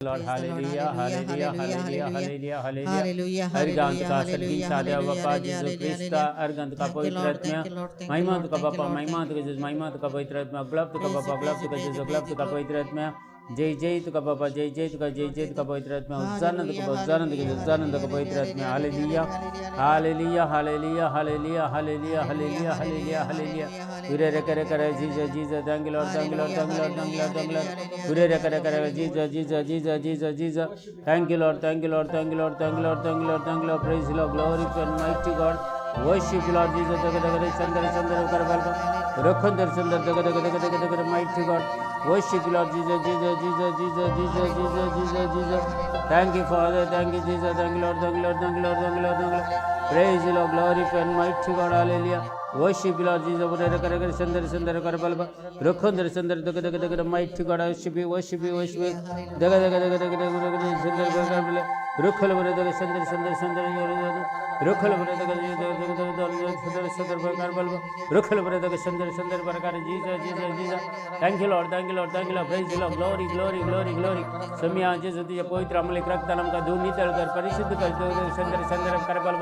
Lord, Praise the Lord. Hallelujah, Hallelujah. Hallelujah, Hallelujah. Hallelujah, Hallelujah. Hallelujah, hallelujah. Hallelujah. अर्गांत Hallelujah. का Hallelujah. सर्गीचा देव Hallelujah. बापा Hallelujah. जेजू Hallelujah. ख्रिस्ता Hallelujah. अर्गांत का Thank you, पवित्र Lord. आत्म्या Thank you, Lord. Thank you, Mahima Lord. तुका Thank you, बापा Lord. Mahima Thank you, तुका Lord. जेजू Thank you, महिमा Lord. तुका पवित्र आत्म्या गुलाब तुका Praise you, बापा गुलाब praise you, तुका praise जेजू you, गुलाब praise you, तुका glory. पवित्र आत्म्या जय जय तुका बापा जय जय तुका जय जय तुका पवित्र आत्म्या उज्जानंद Hallelujah. तुका उज्जानंद तुका Hallelujah. उज्जानंद तुका Hallelujah. पवित्र आत्म्या Hallelujah. Hallelujah Hallelujah. Hallelujah hallelujah hallelujah hallelujah Hallelujah. Hallelujah hallelujah Hallelujah. उरे Hallelujah. रे करे करे Hallelujah. जीजा जीजा thank you Lord thank you Lord Hallelujah. Thank you Lord thank you Hallelujah. Lord thank you Hallelujah. Lord उरे रे करे Hallelujah. करे Hallelujah. जीजा जीजा जीजा जीजा जीजा thank you Lord thank you Lord thank you Lord thank you Lord thank you Lord thank you Lord praise Lord glory and mighty God worship Lord Jesus दग दग रे चंद्र चंद्र कर बल रखंदर चंद्र दग दग दग दग दग mighty God worship Lord Jesus Jesus Jesus Jesus Jesus Jesus Jesus Jesus thank you Father thank you Jesus thank you Lord thank you Lord thank you Lord thank you Lord thank you praise Lord glory and mighty God hallelujah worship Lord Jesus रे करे करे चंद्र चंद्र कर बल रखंदर चंद्र दग दग दग mighty God worship you worship you worship you दग दग दग दग दग दग चंद्र कर बल रुखल बरे दग चंद्र चंद्र चंद्र रुखल बरे दग चंद्र चंद्र प्रकार बल रुखल बरे दग चंद्र चंद्र प्रकार Jesus Jesus Jesus thank you Lord thank you Lord thank you Lord praise Lord glory glory glory glory समिया जेजू तुझ्या पवित्र अमलिक रक्तान आमकां धुवून नितळ कर परिशुद्ध कर चंद्र चंद्र कर बल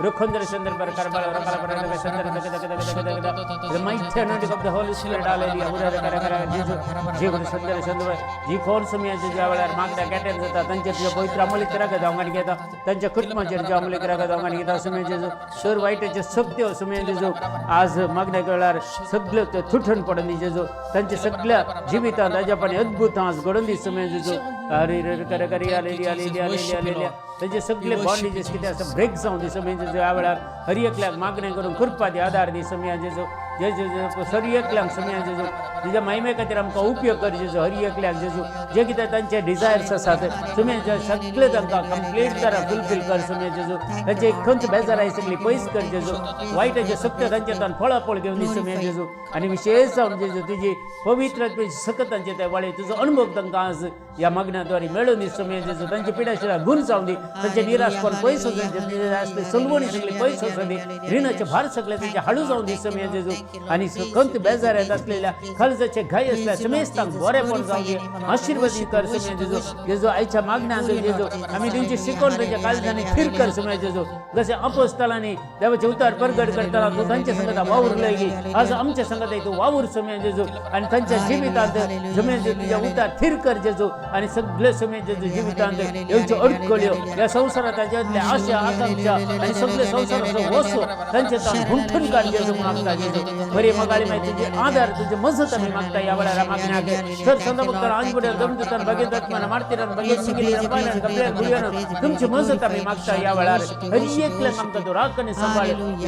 रुखंद्र चंद्र प्रकार बल रखल बरे दग चंद्र दग दग दग दग दग The mighty anointing of the Holy Spirit, hallelujah. उरे करे करे जेजू जे चंद्र चंद्र जी कोण समिया ज्या वेळार मागण्या कॅटेन जाता तांचेर तुझ्या पवित्र अमलीक रगत हांव घेता तांच्या कुटुंबाचेर तुझ्या अमलीक रगत हांव घेता समिया जेजू सर वायटाच्यो शक्त्यो समिया जेजू आज मागण्या वेळार सगळ्यो त्यो तुटून पडून दी जेजू तांच्या सगळ्या जिवितांत अजापाने अद्भुत आज घडून दी समिया जेजू हरे रे करे करे hallelujah hallelujah hallelujah hallelujah तांचे सगळे बॉन्डेजेस कितें आसा ब्रेक जावन दी समिया जेजू ह्या वेळार हर एकल्याक मागणें करून कृपा दी आदार दी समिया जेजू जेजू सर एकल्याक समिया जेजू तुज्या महिमे खातीर आमकां उपयोग कर जेजू हर एकल्याक जेजू जे कितें तांचे डिजायर्स आसात तुमी सगळे तांकां कंप्लीट करा फुलफील कर समिया जेजू तांचे खंयच बेजाराय सगळी पयस कर जेजू वायटाचे सत्य तांच्या फळाफळ घेवन दी समिया जेजू आनी विशेष जावन जेजू तुजी पवित्र सकत तांचे त्या वाळे तुजो अनुभव तांकां आज ह्या मागण्याद्वारे मेळून दी समिया जेजू तांची पिडाशिरा गुण जावन दी तांचे निराशपण पयस वचून दी आसले सलवणी सगळी पयस वचून दी रिणाचे भार सगळे तांचे हाडू जावन दी समिया जेजू आनी खंत बेजारांत असलेल्या खलजाचे घाय असल्या समेस्तांक बरेपण जावन दी आशीर्वादी कर समिया जेजू जेजू आयच्या मागण्यांक जेजू आमी तेंची शिकवण तांच्या काळजांनी थीर कर समिया जेजू जशें अपोस्तालांनी देवाचे उतार परगट करताना तूं तांच्या संगता वावुरलय की आज आमच्या संगता तूं वावूर समिया जेजू आनी तांच्या जिवितांत समिया जेजू तुज्या उतार थीर कर जेजू आनी सगळे समिया जेजू जिवितांत येवच्यो अडकल्यो ह्या संवसारात तांच्या आशा आकांक्षा आनी सगळे संवसाराचो वसो तांचे ताण हुंठून काड जेजू मागता जेजू बरी मगाळी मागीर तुजी आदार तुजी मजत आमी मागता ह्या वेळार मागण्याक सर संत भक्तान आंजबुड्यार दमदूतान भगीत आत्मान मार्तीरान भगीत मिगिलीन बायलान कपड्यान गुळयान तुमची मजत आमी मागता ह्या वेळार हर एकल्याक आमकां तूं राख आनी सांबाळ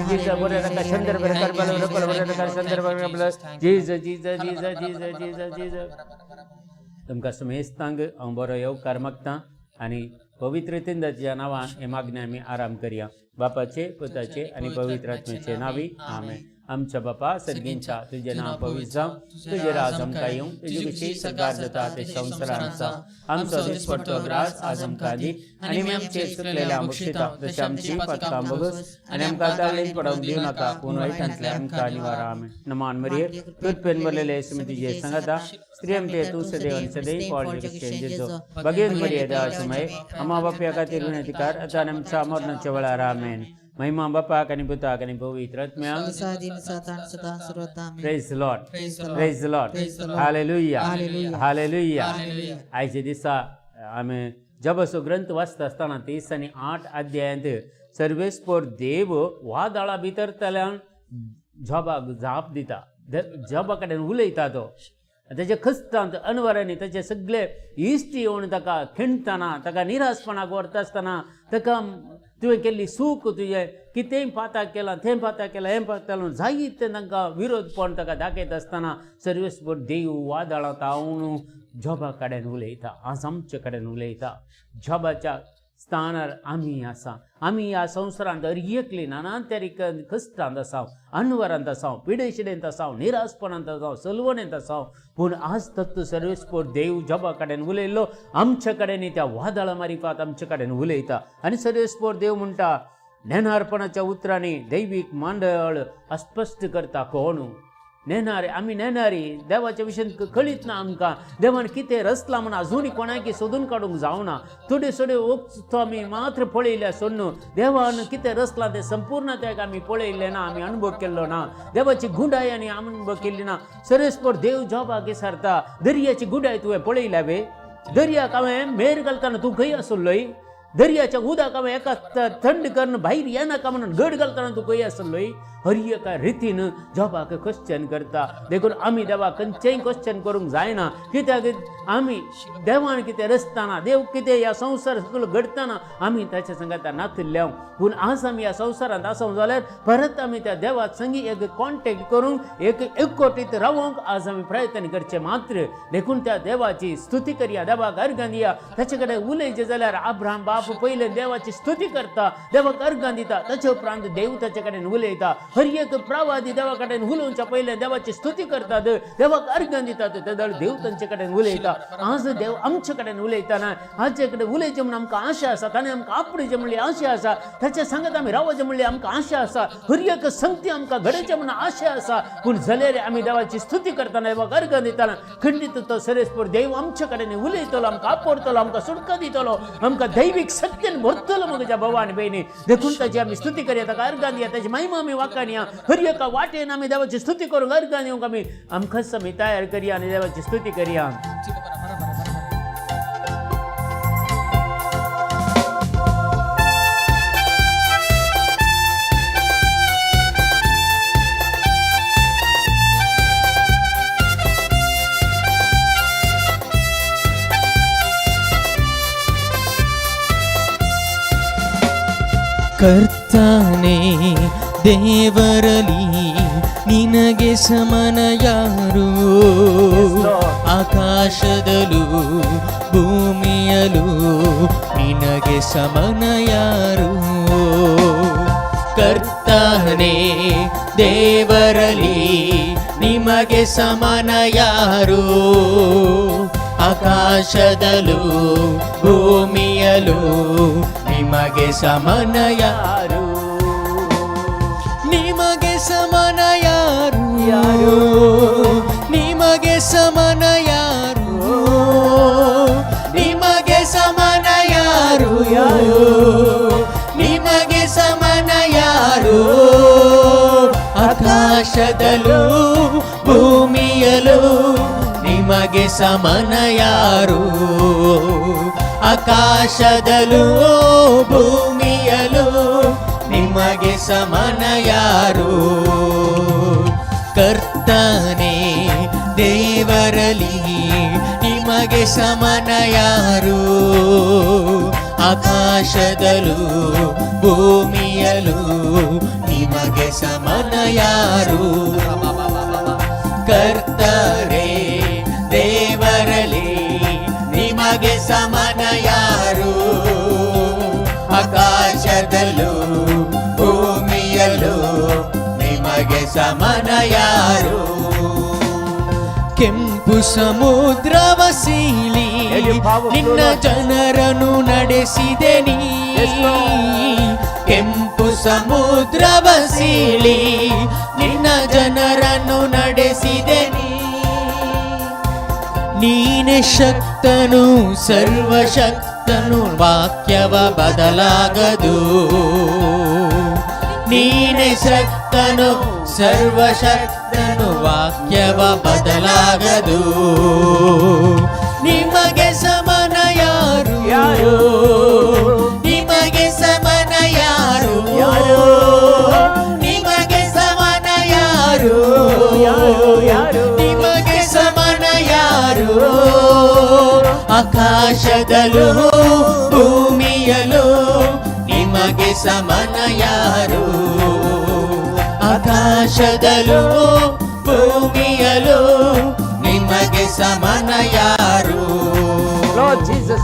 जीज बरें नाका चंद्र बरें करबल रकल बरें नाका चंद्र बरें करबल जीज जीज जीज जीज जीज जीज तुमकां समेस्तांक हांव बरो येवकार मागता आनी पवित्र तिंदाच्या नांवान हे मागणें आमी आराम करया बापाचे पुताचे आनी पवित्र आत्म्याचे नांवी आमेन. आमच्या बापा सर्गींच्या तुजें नांव पवित्र जावं तुजें राज आमकां येवं तुजी खुशी सरकार जाता ते संवसारांत जावं आमचो दिसपट्टो ग्रास आज आमकां दी आनी आमी आमचे चुकलेल्या बक्षिता तशें आमची पातकां भोगस आनी आमकां ताळेन पडोवंक दिवं नाका पूण वायटांतले आमकां निवारा आमेन. नमान मरिये कृपेन भरलेले येसू तुजे सांगाता स्त्रियंते तूं सदैव आनी सदैव पावल जेजो भगेन मरिये देवाची माये आमा बापया खातीर विनंती कर आतां आनी आमच्या मरणाच्या वेळार आमेन. महिमा बापाक आनी पुताक आनी पवित्र आत्म्याक. Praise Lord praise Lord hallelujah hallelujah. आयच्या दिसा आमी जबाचो ग्रंथ वाचता आसतना 30 आनी 8 अध्यायांत सर्वेस्पोर देव वादळा भितर तल्यान जबाक जाप दिता जबा कडेन उलयता तो ताच्या खस्तांत अनवरांनी ताचे सगळे इश्ट येवन ताका खिणतना ताका निराशपणाक व्हरता आसतना ताका तुवें केल्ली सूक तुजें कितेंय पाताक केलां तें पाताक केलां हें पाताक केलां जायते तांकां विरोधपण ताका दाखयता आसतना सर्वेस्पोर देव वादळांत हांव जॉबा कडेन उलयता आज आमचे कडेन उलयता. जॉबाच्या स्थानार आमी आसा आमी ह्या संवसारांत हर एकली नाना तरेक कश्टांत आसा अनवरांत आसा पिडेशिडेंत आसा निराशपणांत आसा सलवणेंत आसा पूण आज तत्व सर्वेस्पोर देव जॉबा कडेन उलयल्लो आमचे कडेन त्या वादळा मारिफात आमचे कडेन उलयता आनी सर्वेस्पोर देव म्हणटा ज्ञानार्पणाच्या उतरांनी दैवीक मांडळ अस्पश्ट करता कोण नेणारे आमी नेणारी देवाच्या विशयान कळीत ना आमकां देवान कितें रचलां म्हूण अजूनय कोणाकी सोदून काडूंक जावना. थोड्यो थोड्यो वस्तू आमी मात्र पळयल्या सोडून देवान कितें रचलां तें संपूर्ण तेका आमी पळयलें ना, आमी अणभव केल्लो ना. देवाची गुंडाय आनी अणभव केल्ली ना. सरेस्पर देव जोबाक विचारता, दर्याची गुंडाय तुवें पळयल्या वे? दर्याक हांवें मेर घालतना तूं खंय आसलोय? दर्याच्या उदक हांवें एका थंड करून भायर येनाका म्हणून गड घालतना तूं खंय आसलोय? हर एका रितीन जोबाक क्वेश्चन करता. देखून आमी देवाक खंयचेंय क्वेश्चन करूंक जायना, कित्याक आमी देवान कितें रचतना, देव कितें ह्या संवसार सगळो घडटना आमी ताच्या सांगाता नातिल्ले. पूण आज आमी ह्या संवसारांत आसा जाल्यार परत आमी त्या देवा संगी एक कॉन्टेक्ट करूंक, एक एकवटीत रावोंक आज आमी प्रयत्न करचे मात्र. देखून त्या देवाची स्तुती करया, देवाक अर्गां दिया. ताचे कडेन उलयचें जाल्यार अब्राहम बाप पयले देवाची स्तुती करता, देवाक अर्गां दिता, ताचे उपरांत देव ताचे कडेन उलयता. हर एक प्रवादी देवा कडेन उलोवच्या पयले देवाची स्तुती करतात, देवाक अर्गां दितात, तेदळ देव तांचे कडेन उलयता. आज देव आमचे कडेन उलयतना हाचे कडेन उलयचें म्हूण आमकां आशा आसा, ताणें आमकां आपडचें म्हणली आशा आसा, ताच्या सांगत आमी रावचें म्हणली आमकां आशा आसा, हर एक संगती आमकां घडचें म्हूण आशा आसा. पूण जाल्यार आमी देवाची स्तुती करतना, देवाक अर्गां दितना खंडीत तो सरेस्पर देव आमचे कडेन उलयतलो, आमकां आपडतलो, आमकां सुटका दितलो, आमकां दैवीक शक्तीन भरतलो म्हज्या भावा आनी भयणी. देखून ताची आमी स्तुती करया, ताका अर्गां दिया, ताची महिमा आमी वाखाणया. हर एका वाटेन आमी देवाची स्तुती करूंक अर्गां दिवंक आमी आमकांच आमी तयार करया आनी देवाची स्तुती करया. ಕರ್ತಾನೆ ದೇವರಲಿ ನಿನಗೆ ಸಮನ ಯಾರು? Yes, Lord. ಆಕಾಶದಲ್ಲೂ ಭೂಮಿಯಲ್ಲೂ ನಿನಗೆ ಸಮನ ಯಾರು? ಕರ್ತಾನೆ ದೇವರಲಿ ನಿಮಗೆ ಸಮನ ಯಾರು? ಆಕಾಶದಲ್ಲೂ ಭೂಮಿಯಲ್ಲೂ ನಿಮಗೆ ಸಮನ ಯಾರು? ಯಾರು? ನಿಮಗೆ ಸಮನ ಯಾರು? ಯಾರು? ನಿಮಗೆ ಸಮನ ಯಾರು? ನಿಮಗೆ ಸಮನ ಯಾರು? ಯಾರು? ನಿಮಗೆ ಸಮನ ಯಾರು? ಆಕಾಶದಲ್ಲೂ ಭೂಮಿಯಲ್ಲೂ ನಿಮಗೆ ಸಮನ ಯಾರು? ಆಕಾಶದಲ್ಲೂ ಭೂಮಿಯಲ್ಲೂ ನಿಮಗೆ ಸಮನ ಯಾರು? ಕರ್ತಾನೆ ದೇವರಲಿ ನಿಮಗೆ ಸಮನ ಯಾರು? ಆಕಾಶದಲ್ಲೂ ಭೂಮಿಯಲ್ಲೂ ನಿಮಗೆ ಸಮನ ಯಾರು? ಕರ್ತರೇ ದೇವರಲಿ ನಿಮಗೆ ಸಮನ ಯಾರು? ಆಕಾಶದಲ್ಲೂ ಭೂಮಿಯಲ್ಲೂ ನಿಮಗೆ ಸಮನ ಯಾರು? ಕೆಂಪು ಸಮುದ್ರವ ಸೀಳಿ Let your power flow, ನಿನ್ನ Lord. ಜನರನ್ನು ನಡೆಸಿದೆ ನೀ. Yes, Lord. ಕೆಂಪು ಸಮುದ್ರವ ಸೀಳಿ ನಿನ್ನ ಜನರನ್ನು ನಡೆಸಿದೆ ನೀ. ನೀನೆ ಶಕ್ತನು, ಸರ್ವಶಕ್ತನು, ವಾಕ್ಯವ ಬದಲಾಗದು. ನೀನೆ ಶಕ್ತನು, ಸರ್ವಶಕ್ತನು, ವಾಕ್ಯವ ಬದಲಾಗದು. ನಿಮಗೆ ಸಮನ ಯಾರು? ಯಾರು? ನಿಮಗೆ ಸಮನ ಯಾರು? ಯಾರು? ನಿಮಗೆ ಸಮನ ಯಾರು? ಯಾರು? ಯಾರು? ನಿಮಗೆ ಸಮನ ಯಾರು? ಆಕಾಶದಲ್ಲೂ ಭೂಮಿಯಲ್ಲೂ ನಿಮಗೆ ಸಮನ ಯಾರು? ಆಕಾಶದಲ್ಲೂ ಭೂಮಿಯಲ್ಲೂ ನಿಮಗೆ ಸಮನ ಯಾರು? Lord Jesus.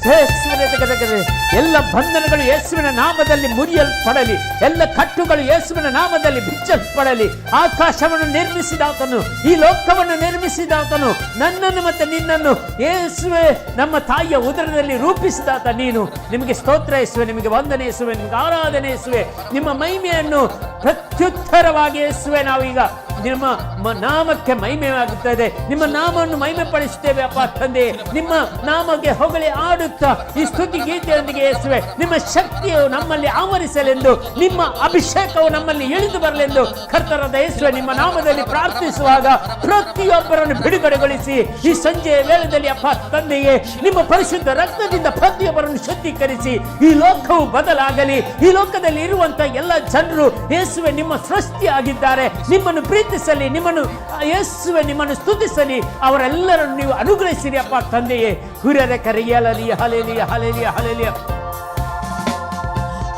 ಯೇಸುವಿನ ತೆಗೆದೆಗೆದೆ. ಎಲ್ಲ ಬಂಧನಗಳು ಯೇಸುವಿನ ನಾಮದಲ್ಲಿ ಮುರಿಯಲ್ಪಡಲಿ. ಎಲ್ಲ ಕಟ್ಟುಗಳು ಯೇಸುವಿನ ನಾಮದಲ್ಲಿ ಬಿಚ್ಚಲ್ಪಡಲಿ. ಆಕಾಶವನ್ನು ನಿರ್ಮಿಸಿದಾತನು, ಈ ಲೋಕವನ್ನು ನಿರ್ಮಿಸಿದಾತನು, ನನ್ನನ್ನು ಮತ್ತು ನಿನ್ನನ್ನು ಯೇಸುವೆ ನಮ್ಮ ತಾಯಿಯ ಉದರದಲ್ಲಿ ರೂಪಿಸಿದಾತ ನೀನು. ನಿಮಗೆ ಸ್ತೋತ್ರ ಯೇಸುವೆ, ನಿಮಗೆ ವಂದನೆ ಯೇಸುವೆ, ನಿಮಗೆ ಆರಾಧನೆ ಯೇಸುವೆ. ನಿಮ್ಮ ಮಹಿಮೆಯನ್ನು ಪ್ರತ್ಯುತ್ತರವಾಗಿ ಯೇಸುವೆ ನಾವೀಗ ನಿಮ್ಮ ನಾಮಕ್ಕೆ ಮಹಿಮೆಯಾಗುತ್ತದೆ. ನಿಮ್ಮ ನಾಮವನ್ನು ಮಹಿಮೆ ಪಡಿಸುತ್ತೇವೆ ಅಪ್ಪ ತಂದೆ. ನಿಮ್ಮ ನಾಮಕ್ಕೆ ಹೊಗಳಿ ಆಡುತ್ತಾ ಈ ಸ್ತುತಿ ಗೀತೆಯೊಂದಿಗೆ ಯೇಸುವೆ, ನಿಮ್ಮ ಶಕ್ತಿಯು ನಮ್ಮಲ್ಲಿ ಆವರಿಸಲೆಂದು, ನಿಮ್ಮ ಅಭಿಷೇಕವು ನಮ್ಮಲ್ಲಿ ಇಳಿದು ಬರಲೆಂದು ಕರ್ತರಾದ ಯೇಸುವೆ ನಿಮ್ಮ ನಾಮದಲ್ಲಿ ಪ್ರಾರ್ಥಿಸುವಾಗ ಪ್ರತಿಯೊಬ್ಬರನ್ನು ಬಿಡುಗಡೆಗೊಳಿಸಿ ಈ ಸಂಜೆಯ ವೇಳೆಯಲ್ಲಿ ಅಪ್ಪ ತಂದೆಯೇ, ನಿಮ್ಮ ಪರಿಶುದ್ಧ ರಕ್ತದಿಂದ ಪ್ರತಿಯೊಬ್ಬರನ್ನು ಶುದ್ಧೀಕರಿಸಿ ಈ ಲೋಕವು ಬದಲಾಗಲಿ. ಈ ಲೋಕದಲ್ಲಿ ಇರುವಂತ ಎಲ್ಲ ಜನರು ಯೇಸುವೆ ನಿಮ್ಮ ಸೃಷ್ಟಿಯಾಗಿದ್ದಾರೆ. ನಿಮ್ಮನ್ನು ಪ್ರೀತಿಸಲಿ, ನಿಮ್ಮನ್ನು ಯೇಸುವೆ ನಿಮ್ಮನ್ನು ಸ್ತುತಿಸಲಿ. ಅವರೆಲ್ಲರನ್ನು ನೀವು ಅನುಗ್ರಹಿಸಿರಿ ಅಪ್ಪ ತಂದೆಯೇ. ಹುರರ ಕರೆಯಲಲಿಯ ಹಲೆಲಿಯ ಹಲೆಲಿಯ ಹಲೆಲಿಯ.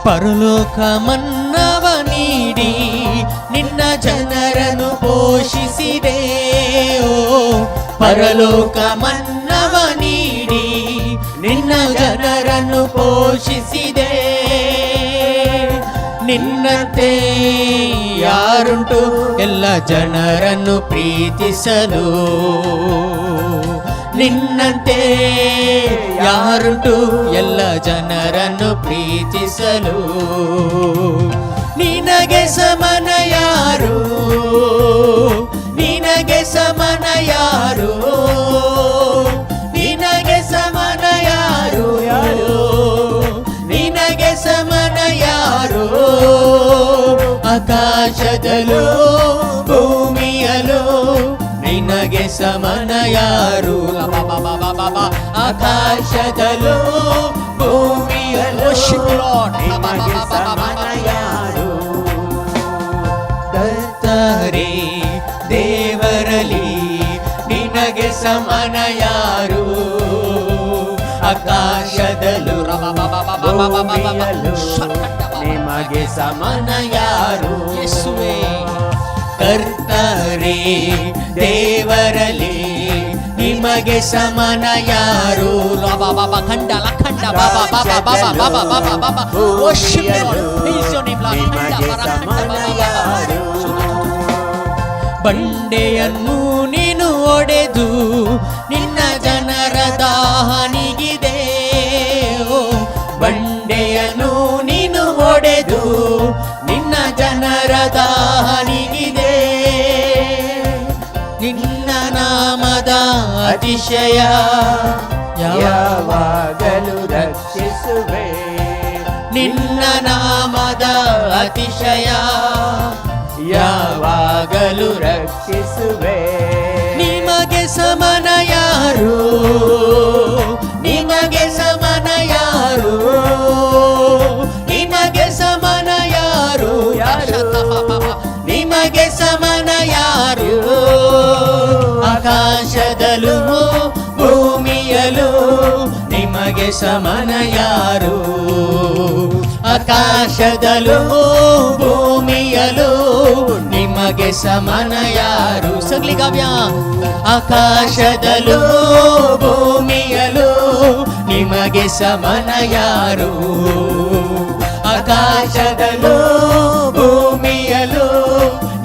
ಪರಲೋಕ ಮನ್ನವ ನೀಡಿ ನಿನ್ನ ಜನರನ್ನು ಪೋಷಿಸಿದೆ. ಓ ಪರಲೋಕ ಮನ್ನವ ನೀಡಿ ನಿನ್ನ ಜನರನ್ನು ಪೋಷಿಸಿದೆ. ನಿನ್ನಂತೆ ಯಾರುಂಟು ಎಲ್ಲ ಜನರನ್ನು ಪ್ರೀತಿಸಲು? ನಿನ್ನಂತೆ ಯಾರುಂಟು ಎಲ್ಲ ಜನರನ್ನು ಪ್ರೀತಿಸಲು? ನಿನಗೆ ಸಮನ ಯಾರು? ನಿನಗೆ ಸಮನ ಯಾರು? ನಿನಗೆ ಸಮನ ಯಾರು? ಯಾರು? ನಿನಗೆ ಸಮನ ಯಾರು? ಆಕಾಶದಲ್ಲೂ ಭೂಮಿಯಲ್ಲೂ ನಿನಗೆ ಸಮನ ಯಾರು? ಆಕಾಶದಲ್ಲೂ ಭೂಮಿಯಲ್ಲೂ ನಿಮಗೆ ಸಮನ ಯಾರು? ಕರ್ತರೇ ದೇವರಲ್ಲಿ ನಿನಗೆ ಸಮನ ಯಾರು? ಆಕಾಶದಲ್ಲೂ ಭೂಮಿಯಲ್ಲೂ ನಿಮಗೆ ಸಮನ ಯಾರು? ಯೇಸುವೇ. ಕರ್ತರೇ ದೇವರಲ್ಲಿ ನಿಮಗೆ ಸಮನ ಯಾರು? ಖಂಡ ಲಖಂಡ ಬಾಬಾ ಬಾಬಾ ಬಾಬಾ ಬಾಬಾ ಬಾಬಾ ಬಾಬಾ. Worship you, Lord. Praise your name, Lord. ನಿಮಗೆ ಸಮನ ಯಾರು? ಬಂಡೆಯನ್ನು ನೀನು ಒಡೆದು ನಿನ್ನ ಜನರ ದಾಹ ನೀಗಿದೆ. ಓ ಬಂಡೆಯನ್ನು ನೀನು ಒಡೆದು ನಿನ್ನ ಜನರ ದಾಹ ನೀಗಿದೆ. ನಿನ್ನ ನಾಮದ ಅತಿಶಯ ಯಾವಾಗಲೂ ರಕ್ಷಿಸುವೆ. ನಿನ್ನ ನಾಮದ ಅತಿಶಯ ಯಾವಾಗಲೂ ರಕ್ಷಿಸುವೆ. ನಿಮಗೆ ಸಮನ ಯಾರು? ನಿಮಗೆ ಸಮನ ಯಾರು? ನಿಮಗೆ ಸಮನ ಯಾರು? ಯಾರು? ನಿಮಗೆ ಸಮನ ಯಾರು? ಆಕಾಶದಲ್ಲೂ ಭೂಮಿಯಲ್ಲೂ ನಿಮಗೆ ಸಮನ ಯಾರು? ಆಕಾಶದಲ್ಲೂ ಭೂಮಿಯಲ್ಲೂ ನಿಮಗೆ ಸಮನ ಯಾರು? ಸಗಲಿ ಕಾವ್ಯ. ಆಕಾಶದಲ್ಲೂ ಭೂಮಿಯಲ್ಲೂ ನಿಮಗೆ ಸಮನ ಯಾರು? ಆಕಾಶದಲ್ಲೂ ಭೂಮಿಯಲ್ಲೂ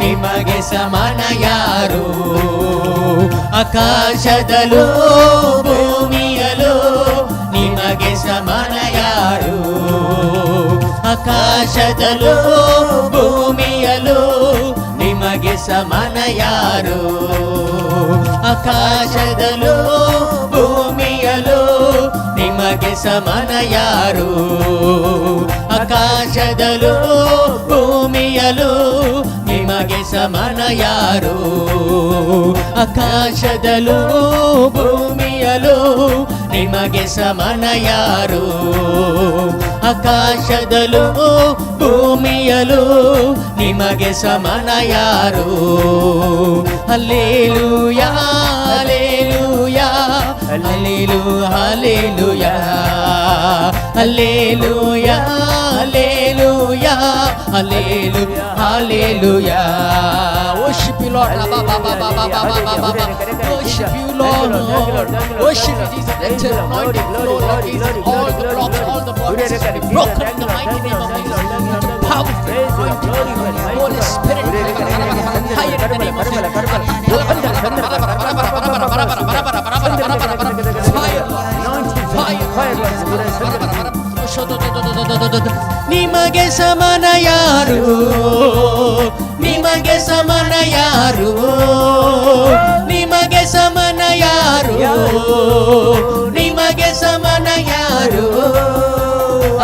ನಿಮಗೆ ಸಮನ ಯಾರು? ಆಕಾಶದಲ್ಲೂ ಭೂಮಿಯಲ್ಲೂ ನಿಮಗೆ ಸಮನ ಯಾರು? ಆಕಾಶದಲ್ಲೂ ಭೂಮಿಯಲ್ಲೂ ನಿಮಗೆ ಸಮನ ಯಾರು? ಆಕಾಶದಲ್ಲೂ ಭೂಮಿಯಲ್ಲೂ ನಿಮಗೆ ಸಮನ ಯಾರು? ಆಕಾಶದಲ್ಲೂ ಭೂಮಿಯಲ್ಲೂ ನಿಮಗೆ ಸಮನ ಯಾರು? ಆಕಾಶದಲ್ಲೂ ಭೂಮಿಯಲ್ಲೂ ನಿಮಗೆ ಸಮನ ಯಾರು? ಆಕಾಶದಲ್ಲೂ ಭೂಮಿಯಲ್ಲೂ ನಿಮಗೆ ಸಮನ ಯಾರು? Hallelujah, hallelujah, hallelu hallelujah, hallelujah, hallelujah, hallelu hallelujah. Worship you. Lord. Ba ba ba ba ba ba ba ba ba. Worship you, Lord. Worship you, Jesus. Let your anointing flow, Lord Jesus. All the blocks, all the bondages be broken in the mighty name of Jesus. The powerful anointing, Holy Spirit, fire in the name of Jesus. Fire, Lord. Fire. ನಿಮಗೆ ಸಮನ ಯಾರು? ನಿಮಗೆ ಸಮನ ಯಾರು? ನಿಮಗೆ ಸಮನ ಯಾರು? ನಿಮಗೆ ಸಮನ ಯಾರು?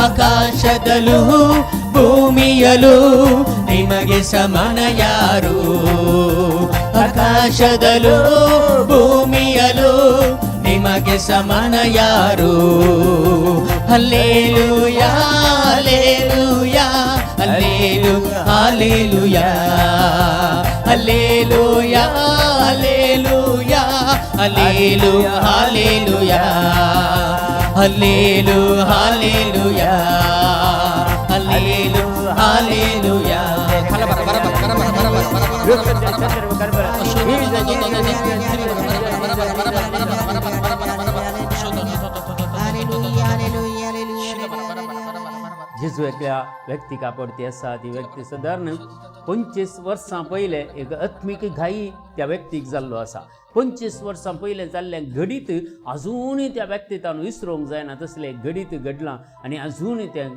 ಆಕಾಶದಲ್ಲೂ ಭೂಮಿಯಲು ನಿಮಗೆ ಸಮನ ಯಾರು? ಆಕಾಶದಲ್ಲೂ ಭೂಮಿಯಲು ನಿಮಗೆ ಸಮನ ಯಾರು? Hallelujah, hallelujah, hallelujah, hallelujah, hallelujah, hallelujah, hallelujah, hallelujah, hallelujah, hallelujah, hallelujah, hallelujah. Hallelujah, hallelujah, hallelujah, hallelujah. जेजू एकल्या व्यक्तीक आपडती आसा. ती व्यक्ती सादारण 25 वर्सां पयलें एक आत्मीक घाई त्या व्यक्तीक जाल्लो आसा. 25 वर्सां पयलें जाल्लें घडीत अजुनूय त्या व्यक्तीतान विसरूंक जायना तसलें घडीत घडलां आनी अजुनूय तें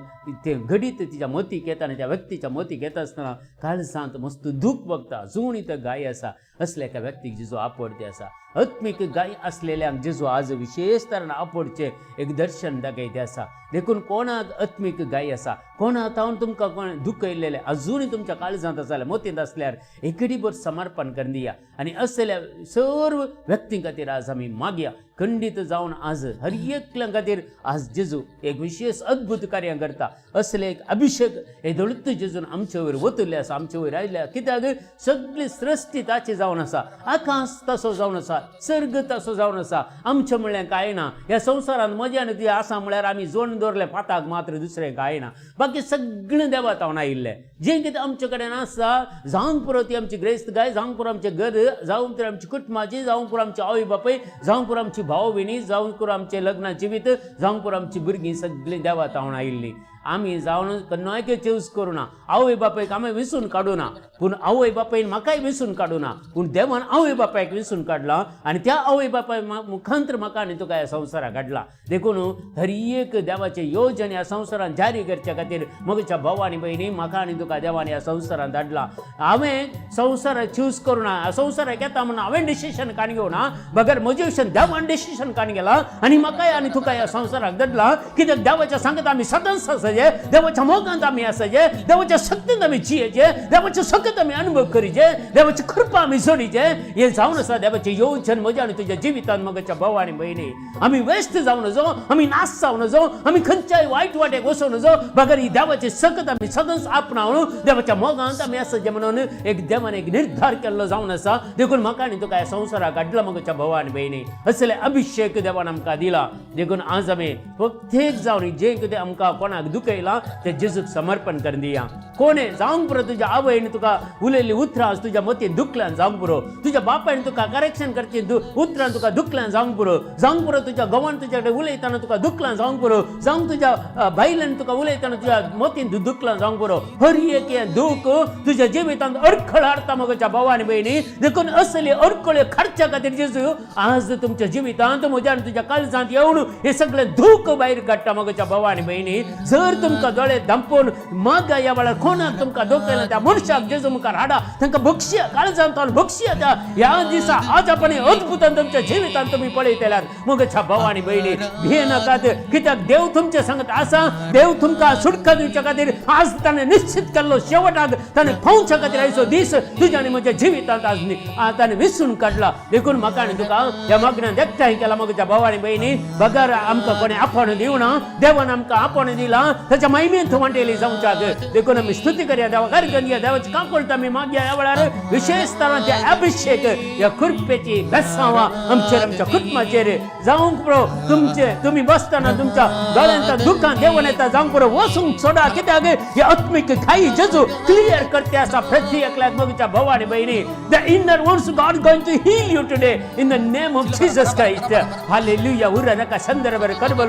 तें घडीत तिच्या मतीक येता आनी त्या व्यक्तीच्या मतीक येता आसतना काळजांत मस्त दूख भोगता. अजुनूय तो घाय आसा. असल्या एका व्यक्तीक जेजू आपडती आसा. आत्मीक गाय आसलेल्यांक जेजू आज विशेश तरेन आपडचें एक दर्शन दाखयते आसा. देखून कोणाक आत्मीक गाय आसा, कोणा तावन तुमकां कोण दुखयलेलें अजुनूय तुमच्या काळजांत आसा जाल्यार, मतींत आसल्यार एकडीभर समर्पण करून दिया आनी असल्या सर्व व्यक्तीं खातीर आज आमी मागया. खंडीत जावन आज हर एकल्या खातीर आज जेजू एक विशेष अद्भुत कार्यां करता. असले एक अभिशेक हे दळूत जेजून आमचे वयर वतले आसा, आमचे वयर आयल्या. कित्याक सगळी सृश्टी ताची जावन आसा. आकाश तसो जावन आसा, सर्ग तसो जावन आसा. आमचें म्हणल्यार कांय ना. ह्या संवसारांत मजा आनी ती आसा म्हळ्यार आमी जोडून दवरलें पाताक मात्र, दुसरें कांय ना. बाकी सगळें देवा तावन आयिल्लें जें कितें आमचे कडेन आसा. जावंक पुरो ती आमची ग्रेस्त गाय, जावंक पुरो आमचें घर, जावंक पुरो आमची कुटुंबाची, जावंक पुरो आमची आवय बापूय, जावंक पुरो आमची भाव भयणी, जावंक पुरो आमचें लग्न जिवीत, जावंक पुरो आमची भुरगीं, सगळीं देवा तावन आयिल्लीं. आमी जावन केन्नाय चूज करुना. आवय बापायक आमी विसून काडुना, पूण आवय बापायन म्हाकाय विसून काडुना, पूण देवान आवय बापायक विसून काडला आनी त्या आवय बापाय मुखांतर म्हाका आनी तुका ह्या संवसाराक हाडला. देखून हर एक देवाचे योजन ह्या संवसारान जारी करच्या खातीर म्हज्या भाव आनी भयणी, म्हाका आनी तुका देवान ह्या संवसारान धाडला. हांवें संवसाराक चूज करुना. संवसाराक येता म्हणून हांवें डिसिशन काडून घेवना, बगर म्हजे विशीं देवान डिसिशन काडून गेला आनी म्हाकाय आनी तुका ह्या संवसाराक धाडला. कित्याक देवाच्या सांगत आमी सदांच आसाचे, देवाच्या मोगांत आमी आसाचे, देवाच्या शक्तींत आमी जियेचे, देवाचे सकत आमी अनुभव करीचे, देवाची कृपा आमी जोडीचे. हे जावन आसा देवाचे योजन म्हज्या आनी तुज्या जिवितान. म्हज्या भाव आनी भयणी, आमी वेस्ट जावं नजो, आमी नाश जावं नजो, आमी खंयच्याय वायट वाटेक वचूं नजो, बगर ही देवाची सकत आमी सदांच आपणावन देवाच्या मोगांत आमी आसाचे म्हणून एक देवान एक निर्धार केल्लो जावन आसा. देखून म्हाका आनी तुका ह्या संवसाराक हाडला. म्हज्या भाव आनी भयणी, असले अभिशेक देवान आमकां दिला. देखून आज आमी प्रत्येक जावन जें कितें आमकां कोणाक दुखयलां तें जेजूक समर्पण करून दिया. कोणे जावंक पुरो तुज्या आवयन तुका उलयल्ली उतरां आज तुज्या मतीन दुखल्यान जावंक पुरो, तुज्या बापायन तुका करेक्शन करची उतरां तुका दुखल्यान जावंक पुरो, जावंक पुरो तुज्या घोवान तुज्या कडेन उलयतना तुका दुखलां जावंक पुरो, जावंक तुज्या बायलेन तुका उलयतना तुज्या मतीन दुखलां जावंक पुरो. हर एक हें दूख तुज्या जिवितांत अडखळ हाडटा म्हज्या भाव आनी भयणी. देखून असली अडखळ काडच्या खातीर जेजू आज तुमच्या जिवितांत, म्हज्या आनी तुज्या काळजांत येवन हे सगळे दूख भायर काडटा. म्हज्या भाव आनी भयणी, जर तुमकां दोळे धांपून मागा, ह्या वेळार कोणाक तुमकां दुखयला त्या मनशाक जेजू मुखार हाडा. तांकां बक्षिया, काळजांत बक्षिया. त्या ह्या दिसा आज आपण अद्भुतान तुमच्या जिवितांत तुमी पळयतल्यात. म्हज्या भाव आनी भयणी, भिये नाकात, कित्याक देव तुमचे सांगत आसा. देव तुमकां सुटका दिवच्या खातीर आज ताणें निश्चित केल्लो शेवटाक ताणें पावच्या खातीर आयचो दीस तुज्या आनी म्हज्या जिवितांत आज ताणें विसून काडला. देखून म्हाका आनी तुका ह्या मागण्यान एकठांय केला. म्हज्या भाव आनी भयणी, बगर आमकां कोणें आपोवणें दिवना, देवान आमकां आपोवणें दिलां. ताच्या महिमेन वांटेली जावच्याक. देखून आमी स्तुती करया देवा, अर्गन देवाची काकुळट आमी मागया. ह्या वेळार विशेष तरांचे अभिषेक ह्या कृपेची बेसांवां आमचेर, आमच्या कुटुंबाचेर जावंक पुरो. तुमचे तुमी बसतना तुमच्या दोळ्यांच्या दुकान देवण येता जावंक पुरो, वचूंक सोडा. कित्याक हे आत्मीक घाई जेजू क्लियर करते आसा प्रति एकल्याक. मोगीच्या भाव आनी बहिणी, the inner wounds God going to heal you today in the name of Jesus Christ. Hallelujah. उर रका संदर्भ करबल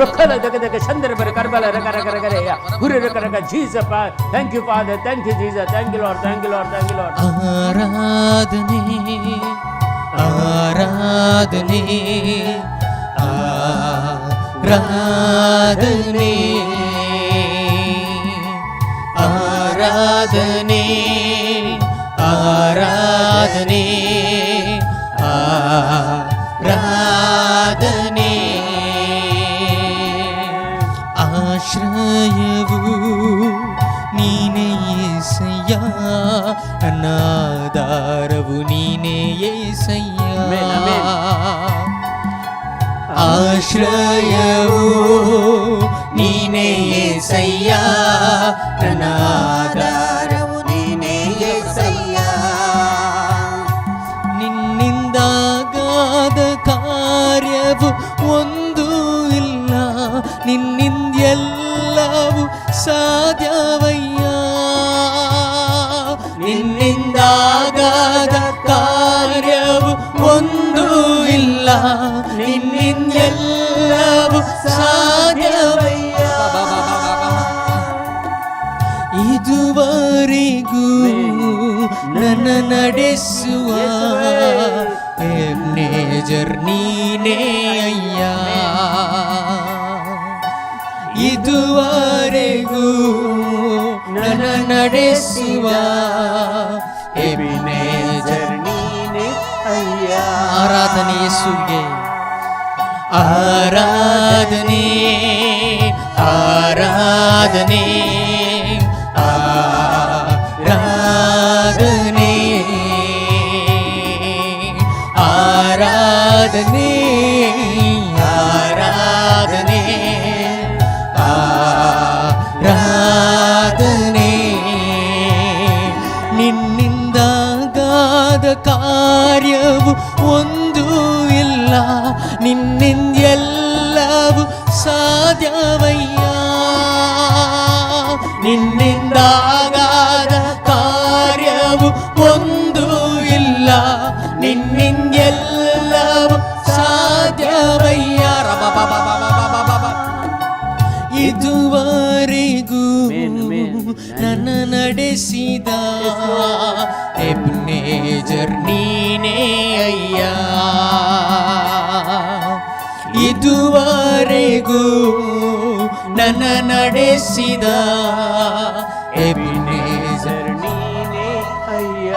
रखल दक दक संदर्भ करबल रका रका रका रे उर रका रका. Jesus, thank you, Father. Thank you, Jesus. Thank you, Lord. Thank you, Lord. Thank you, Lord. ಆರಾಧನೆ, ಆರಾಧನೆ, ಆರಾಧನೆ, ಆರಾಧನೆ, ಆರಾಧನೆ, ಆರಾಧನೆ. ಆಶ್ರಯವು ನೀನೇ ಏಸಯ್ಯ, ನನ್ನ ಆಧಾರವು ನೀನೇ ಏಸಯ್ಯ. Amen, amen. ಆಶ್ರಯವು ನೀನೇ ಏಸಯ್ಯ, ನನ್ನ ಆಧಾರವು ನೀನೇ ಏಸಯ್ಯ. ನಿನ್ನಿಂದಾಗದ ಕಾರ್ಯವು ಒಂದು ಇಲ್ಲ, ನಿನ್ನಿಂದೆಲ್ಲವೂ ಸಾಧ್ಯವಯ್ಯ. ನಿನ್ನಿಂದಾಗದ ಕಾರ್ಯವು ಒಂದು ಇಲ್ಲ, ನಿನ್ನಿಂದೆಲ್ಲವೂ ಸಾಧ್ಯವಯ್ಯ. ಇದುವರೆಗೂ ನನ್ನ ನಡೆಸುವ ಎಬ್ನೇಜರ್ ನೀನೇ ಅಯ್ಯ. ಇದುವರೆಗೂ ನನ್ನ ನಡೆಸುವ ಎಬಿನೇಜರ್ ನೀನೇ ಅಯ್ಯ. ಆರಾಧನೆ ಯೇಸುವಿಗೆ. ಆರಾಧನೆ, ಆರಾಧನೆ, ಆರಾಧನೆ, ಆರಾಧನೆ, ಆರಾಧನೆ, ಆರಾಧನೆ. ನಿನ್ನಿಂದಾಗದ ಕಾರ್ಯವು ಒಂದು ಇಲ್ಲ, ನಿನ್ನಿಂದೆಲ್ಲವೂ ಸಾಧ್ಯವಯ್ಯ. ನಿನ್ನಿಂದಾಗದ ಕಾರ್ಯವು ಒಂದು ಇಲ್ಲ, ನಿನ್ನಿಂದೆಲ್ಲವೂ ಸಾಧ್ಯವಯ್ಯ. ರಬ. ಇದುವರೆಗೂ Amen, amen. ನನ್ನ ನಡೆಸಿದ ಎಬ್ನೇಜರ್ ನೀನೇ ಅಯ್ಯ. ಇದುವರೆಗೂ ನನ್ನ ನಡೆಸಿದ ಎಬಿನೇಜರ್ ನೀನೇ ಅಯ್ಯ.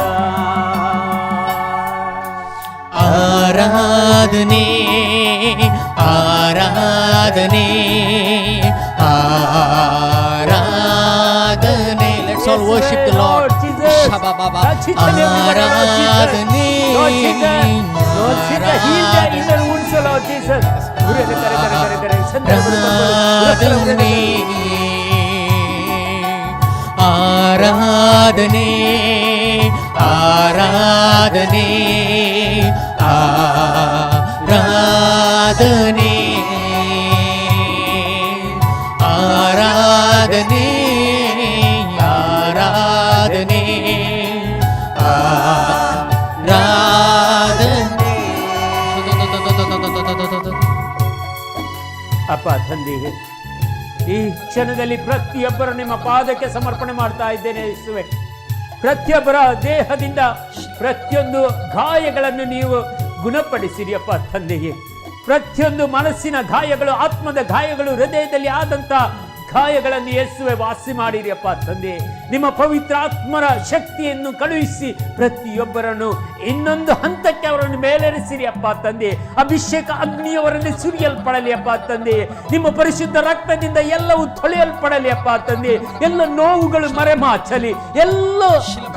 ಆರಾಧನೆ, ಆರಾಧನೆ, ಆರಾಧನೆ. Let's all worship the Lord. Lord Jesus. Touch each and every one, Lord Jesus. ಆರಾಧನೆ. Lord Jesus. Lord Jesus, heal their inner wounds, Lord Jesus. ಆರಾಧನೆ, ಆರಾಧನೆ, ಆರಾಧನೆ, ಆರಾಧನೆ, ಆರಾಧನೆ, ಆರಾಧನೆ, ಆರಾಧನೆ. ಅಪ್ಪ ತಂದೆಯೇ, ಈ ಕ್ಷಣದಲ್ಲಿ ಪ್ರತಿಯೊಬ್ಬರು ನಿಮ್ಮ ಪಾದಕ್ಕೆ ಸಮರ್ಪಣೆ ಮಾಡ್ತಾ ಇದ್ದೇನೆ ಯೇಸುವೆ. ಪ್ರತಿಯೊಬ್ಬರ ದೇಹದಿಂದ ಪ್ರತಿಯೊಂದು ಗಾಯಗಳನ್ನು ನೀವು ಗುಣಪಡಿಸಿರಿ ಅಪ್ಪ ತಂದೆಯೇ. ಪ್ರತಿಯೊಂದು ಮನಸ್ಸಿನ ಗಾಯಗಳು, ಆತ್ಮದ ಗಾಯಗಳು, ಹೃದಯದಲ್ಲಿ ಆದಂತ ಗಾಯಗಳನ್ನು ಯೇಸುವೆ ವಾಸಿ ಮಾಡಿರಿ ಅಪ್ಪ ತಂದೆ. ನಿಮ್ಮ ಪವಿತ್ರ ಆತ್ಮರ ಶಕ್ತಿಯನ್ನು ಕಳುಹಿಸಿ ಪ್ರತಿಯೊಬ್ಬರನ್ನು ಇನ್ನೊಂದು ಹಂತಕ್ಕೆ ಅವರನ್ನು ಮೇಲೇರಿಸಿರಿ ಅಪ್ಪ ತಂದೆ. ಅಭಿಷೇಕ ಅಗ್ನಿಯವರನ್ನು ಸುರಿಯಲ್ಪಡಲಿ ಅಪ್ಪ ತಂದೆ. ನಿಮ್ಮ ಪರಿಶುದ್ಧ ರಕ್ತದಿಂದ ಎಲ್ಲವೂ ತೊಳೆಯಲ್ಪಡಲಿ ಅಪ್ಪ ತಂದೆ. ಎಲ್ಲ ನೋವುಗಳು ಮರೆಮಾಚಲಿ, ಎಲ್ಲ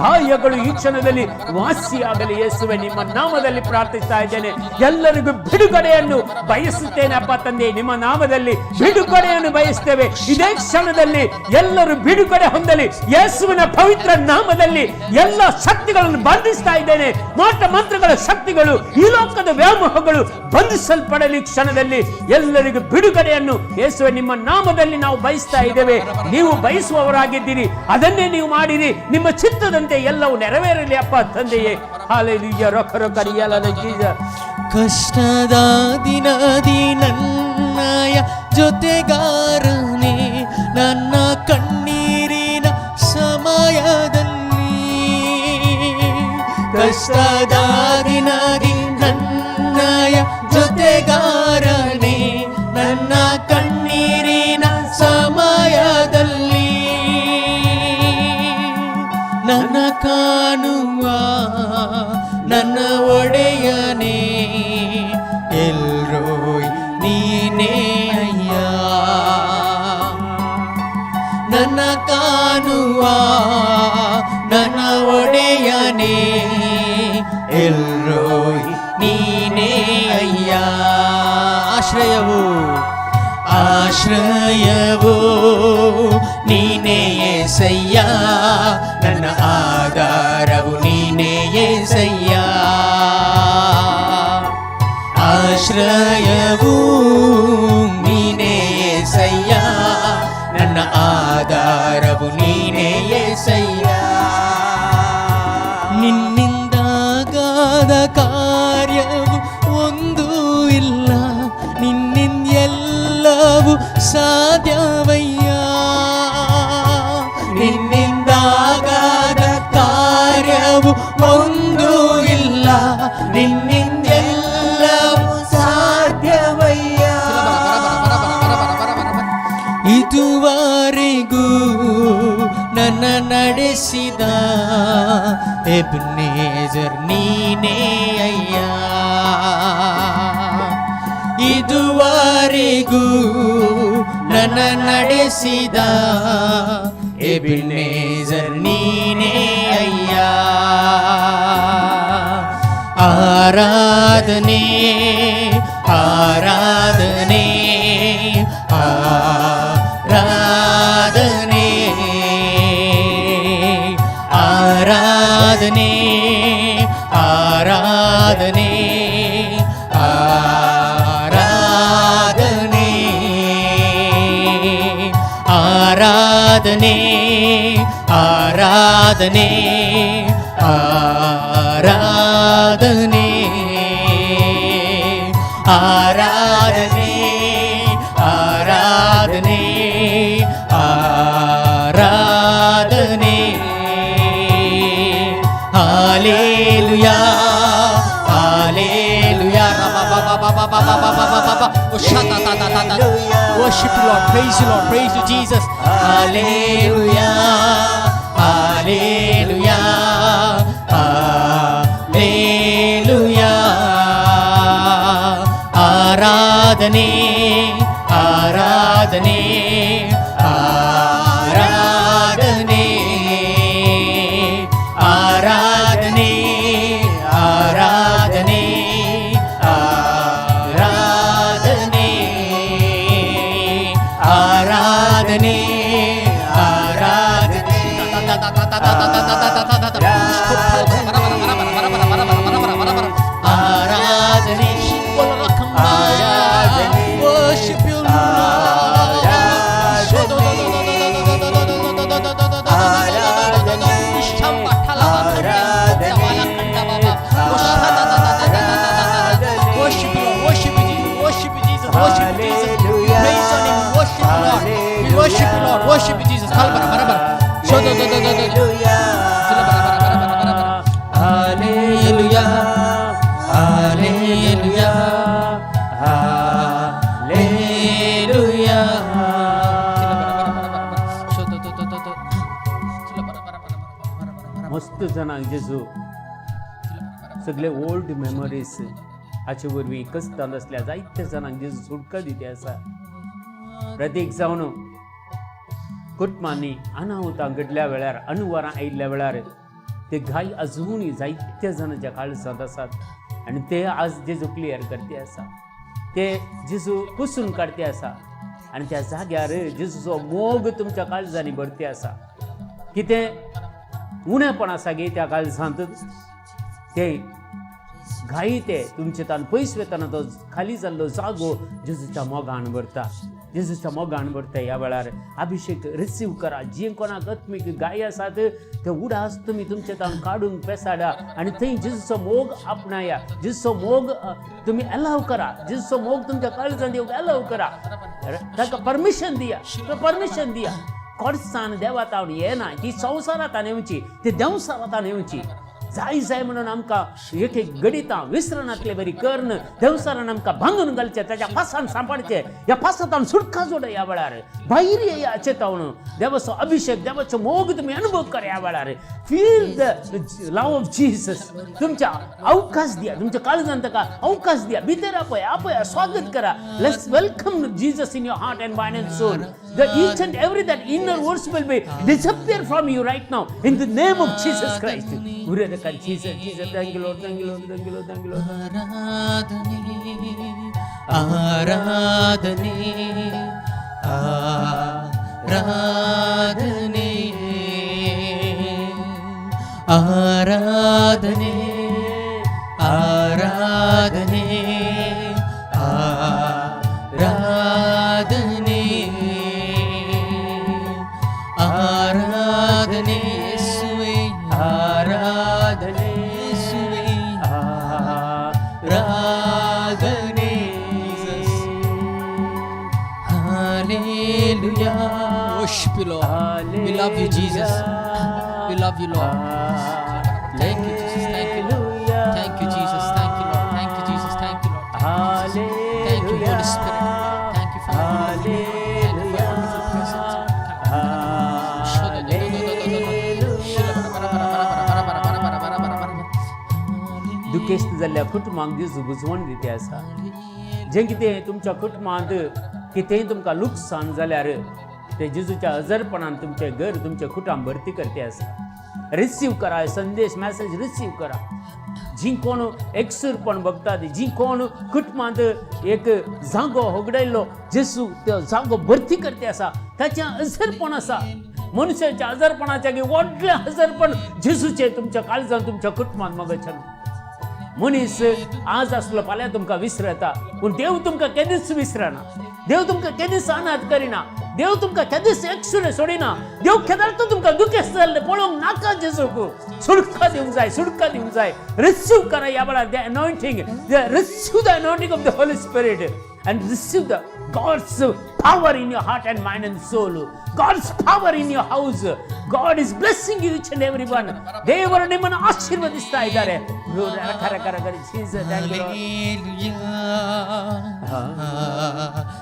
ಗಾಯಗಳು ಈ ಕ್ಷಣದಲ್ಲಿ ವಾಸಿಯಾಗಲಿ. ಯೇಸುವೆ, ನಿಮ್ಮ ನಾಮದಲ್ಲಿ ಪ್ರಾರ್ಥಿಸ್ತಾ ಇದ್ದೇನೆ. ಎಲ್ಲರಿಗೂ ಬಿಡುಗಡೆಯನ್ನು ಬಯಸುತ್ತೇನೆ ಅಪ್ಪ ತಂದೆ. ನಿಮ್ಮ ನಾಮದಲ್ಲಿ ಬಿಡುಗಡೆಯನ್ನು ಬಯಸ್ತೇವೆ. ಇದೇ ಕ್ಷಣದಲ್ಲಿ ಎಲ್ಲರೂ ಬಿಡುಗಡೆ ಹೊಂದಲಿ. ಯೇಸುವಿನ ಪವಿತ್ರ ನಾಮದಲ್ಲಿ ಎಲ್ಲ ಶಕ್ತಿಗಳನ್ನು ಬಂಧಿಸ್ತಾ ಇದ್ದೇನೆ. ಮಾಟ ಮಂತ್ರಗಳ ಶಕ್ತಿಗಳು, ಈ ಲೋಕದ ವ್ಯಾಮೋಹಗಳು ಬಂಧಿಸಲ್ಪಡಲಿ. ಕ್ಷಣದಲ್ಲಿ ಎಲ್ಲರಿಗೂ ಬಿಡುಗಡೆಯನ್ನು ಯೇಸುವೆ, ನಿಮ್ಮ ನಾಮದಲ್ಲಿ ನಾವು ಬಯಸ್ತಾ ಇದ್ದೇವೆ. ನೀವು ಬಯಸುವವರಾಗಿದ್ದೀರಿ, ಅದನ್ನೇ ನೀವು ಮಾಡಿರಿ. ನಿಮ್ಮ ಚಿತ್ತದಂತೆ ಎಲ್ಲವೂ ನೆರವೇರಲಿ ಅಪ್ಪ ತಂದೆಯೇ. ಹಾಲೆಲೂಯ. ರೊಕ್ಕ ರೊಕ್ಕ ರಿಯಲದ ಜೀಸಸ್. ಕಷ್ಟದ ದಿನದಿ ನನ್ನಯ ಜೊತೆಗಾರನೇ, ನನ್ನ ಕಣ್ಣೀರಿನ ಸಮಯದಲ್ಲಿ. ಕಷ್ಟದ ದಿನದಿ ನನ್ನಯ ಜೊತೆಗಾರನೇ, ನನ್ನ ಕಣ್ಣೀರಿನ ಸಮಯದಲ್ಲಿ. ನನ್ನ ಕಾಣುವ ನನ್ನ ಒಡೆಯನೇ, ಎಲ್ರೋಯ್ ನೀನೇ ಅಯ್ಯ. ನನ್ನ ಕಾಣುವ ನನ್ನ ಒಡೆಯನೇ, ಎಲ್ರೋಯ್ ನೀನೇ ಅಯ್ಯ. ಆಶ್ರಯವು, ಆಶ್ರಯವು ನೀನೇ ಏಸಯ್ಯ, ನನ್ನ ಆಧಾರವು ನೀನೇ ಏಸಯ್ಯ. ಆಶ್ರಯವು ನೀನೇ ಏಸಯ್ಯ, ನನ್ನ ಆಧಾರವು ನೀನೇ ಏಸಯ್ಯ. ನಿನ್ನಿಂದಾಗದ ಕಾರ್ಯವು ಒಂದೂ ಇಲ್ಲ, ನಿನ್ನಿಂದ ಎಲ್ಲವೂ ಸಾಧ್ಯವಯ್ಯ. ನಿನ್ನಿಂದಾಗದ ಕಾರ್ಯವು ಒಂದೂ ಇಲ್ಲ, ನಿನ್ನಿಂದ ಎಲ್ಲವೂ ಸಾಧ್ಯವಯ್ಯ. ಇದುವರೆಗೂ ನನ್ನ ನಡೆಸಿದ ಎಬ್ನೇಜರ್ ನೀನೇ ಅಯ್ಯ. ಇದುವರೆಗೂ ನನ್ನ ನಡೆಸಿದ ಎಬಿನೇಜರ್ ನೀನೇ ಅಯ್ಯ. ಆರಾಧನೆ, ಆರಾಧನೆ, ಆರಾಧನೆ, ಆರಾಧನೆ, ಆರಾಧನೆ, ಆರಾಧನೆ, ಆರಾಧನೆ, ಆರಾಧನೆ, ಆರಾಧನೆ, ಆರಾಧನೆ, ಆರಾಧನೆ, ಆರಾಧನೆ. Hallelujah, hallelujah. Worship you, Lord. Praise you, Lord. Praise you, Jesus. Hallelujah. Hallelujah. Hallelujah. ಆರಾಧನೆ, ಆರಾಧನೆ, ಆರಾಧನೆ, ಆರಾಧನೆ, ಆರಾಧನೆ, ಆರಾಧನೆ, ಆರಾಧನೆ, ಆರಾಧನೆ. ಆರಾಧನೆ, worship you, Lord. Worship you, Lord. Worship you, Jesus. Worship you, Jesus. Worship you, Jesus. We praise your name. We worship you, Lord. We worship you, Lord. Worship you, Jesus. Hallelujah. Hallelujah. Hallelujah. जाणांक जेजू सगळे old memories हाचे वरवीं कस्तांत आसल्या जायत्या जाणांक जेजू सुटका दिती आसा. प्रतीक जावन कुटुंबांनी अनाहुतां घडल्या वेळार, अणवरां आयिल्ल्या वेळार ते घाय अजुनूय जायत्या जाणांच्या काळजांत आसात आनी ते आज जेजू क्लियर करते आसा, ते जेजू पुसून काडते आसा आनी त्या जाग्यार जेजूचो मोग तुमच्या काळजांनी भरते आसा. कितें उणेपण आसा गे त्या काळजांत, ते घाई ते तुमचे तान पयस वेतना तो खाली जाल्लो जागो जेजूच्या मोगान भरता, जेजूच्या मोगान भरता. ह्या वेळार अभिशेक रिसीव करा. जी कोणाक आत्मीक गाय आसात ते उडास तुमी तुमचे तान काडून पेसाडा आनी थंय जेजूचो मोग आपणाया. जेजूचो मोग तुमी एलाव करा. जेजूचो मोग तुमच्या काळजान येवंक एलाव करा. ताका परमिशन दिया, परमिशन दिया. कोर्सान देवा तावन येना, ती संवसारांत येवची, ती देंवसारांत येवची. जाय जाय म्हणून आमकां एक एक गडितां विसरनातले बरी कर्ण देवसारान आमकां बांदून घालचें, ताच्या फासान सांबाळचें. ह्या फासांत सुटका जोड. ह्या वेळार भायर येया चेतावण. देवाचो अभिशेक, देवाचो मोग तुमी अनुभव करा. ह्या वेळार feel the love of Jesus. तुमच्या अवकाश दिया, तुमच्या काळजान ताका अवकाश दिया. भितर आपया, आपया, स्वागत करा. Let's welcome Jesus in your heart and mind and soul. The each and every that inner words will be disappear from you right now in the name of Jesus Christ. Jesus, Jesus, thank you, Lord, thank you, Lord, thank you, Lord, thank you, Lord. ಆರಾಧನೆ, ಆರಾಧನೆ, ಆರಾಧನೆ, ಆರಾಧನೆ, ಆರಾಧನೆ, ಆರಾಧನೆ, ಆರಾಧನೆ ಯೇಸುವೆ, ಆರಾಧನೆ ಯೇಸುವೆ, ಆರಾಧನೆ. Hallelujah. Worship you, Lord. We love you, Jesus. We love you, Lord. Thank you, Jesus. Thank you, Lord. Thank you, Jesus. Thank you, Lord. Thank you, Jesus. Thank you, Lord. Thank you, Jesus. Thank you, Holy Spirit. Thank you for your wonderful, thank you for your wonderful presence. दुखेस्त जाल्ल्या कुटुंबाक जेजू बुजवण दिते आसा. जें कितें तुमच्या कुटुंबांत कितेंय तुमकां लुकसाण जाल्यार ते जेजूच्या हजरपणान तुमचें घर, तुमचें कुटुंब भरती करते आसा. रिसीव करा संदेश, मॅसेज रिसीव करा. जी कोण एकसूरपण बघतात, जी कोण कुटुंबांत एक जागो होगडायल्लो, जेजू तो जागो भरती करते आसा. ताचें हजरपण आसा. मनशाच्या हजरपणाच्या व्हडलें हजरपण जेजूचें तुमच्या काळजान, तुमच्या कुटुंबांत मगच्यान. मनीस आज आसलो फाल्यां तुमकां विसरता, पूण देव तुमकां केदीच विसरना. देव तुमकां केदीच अनाथ करिना. देव तुमकां केदीच एकसुरें सोडिना. देव केदार तुमकां दुखेस्त जाल्लें पळोवंक नाका. जेजूक सुटका दिवंक जाय, सुटका दिवंक जाय. रिसीव करा ह्या वेळार the anointing. Receive the anointing of the Holy Spirit and receive the God's power in your heart and mind and soul. God's power in your house. God is blessing you each and every one. ದೇವರು ನಿಮ್ಮನ್ನು ಆಶೀರ್ವದಿಸ್ತಾ ಇದ್ದಾರೆ. ಕರ ಕರ ಕರ. Jesus, thank you, Lord.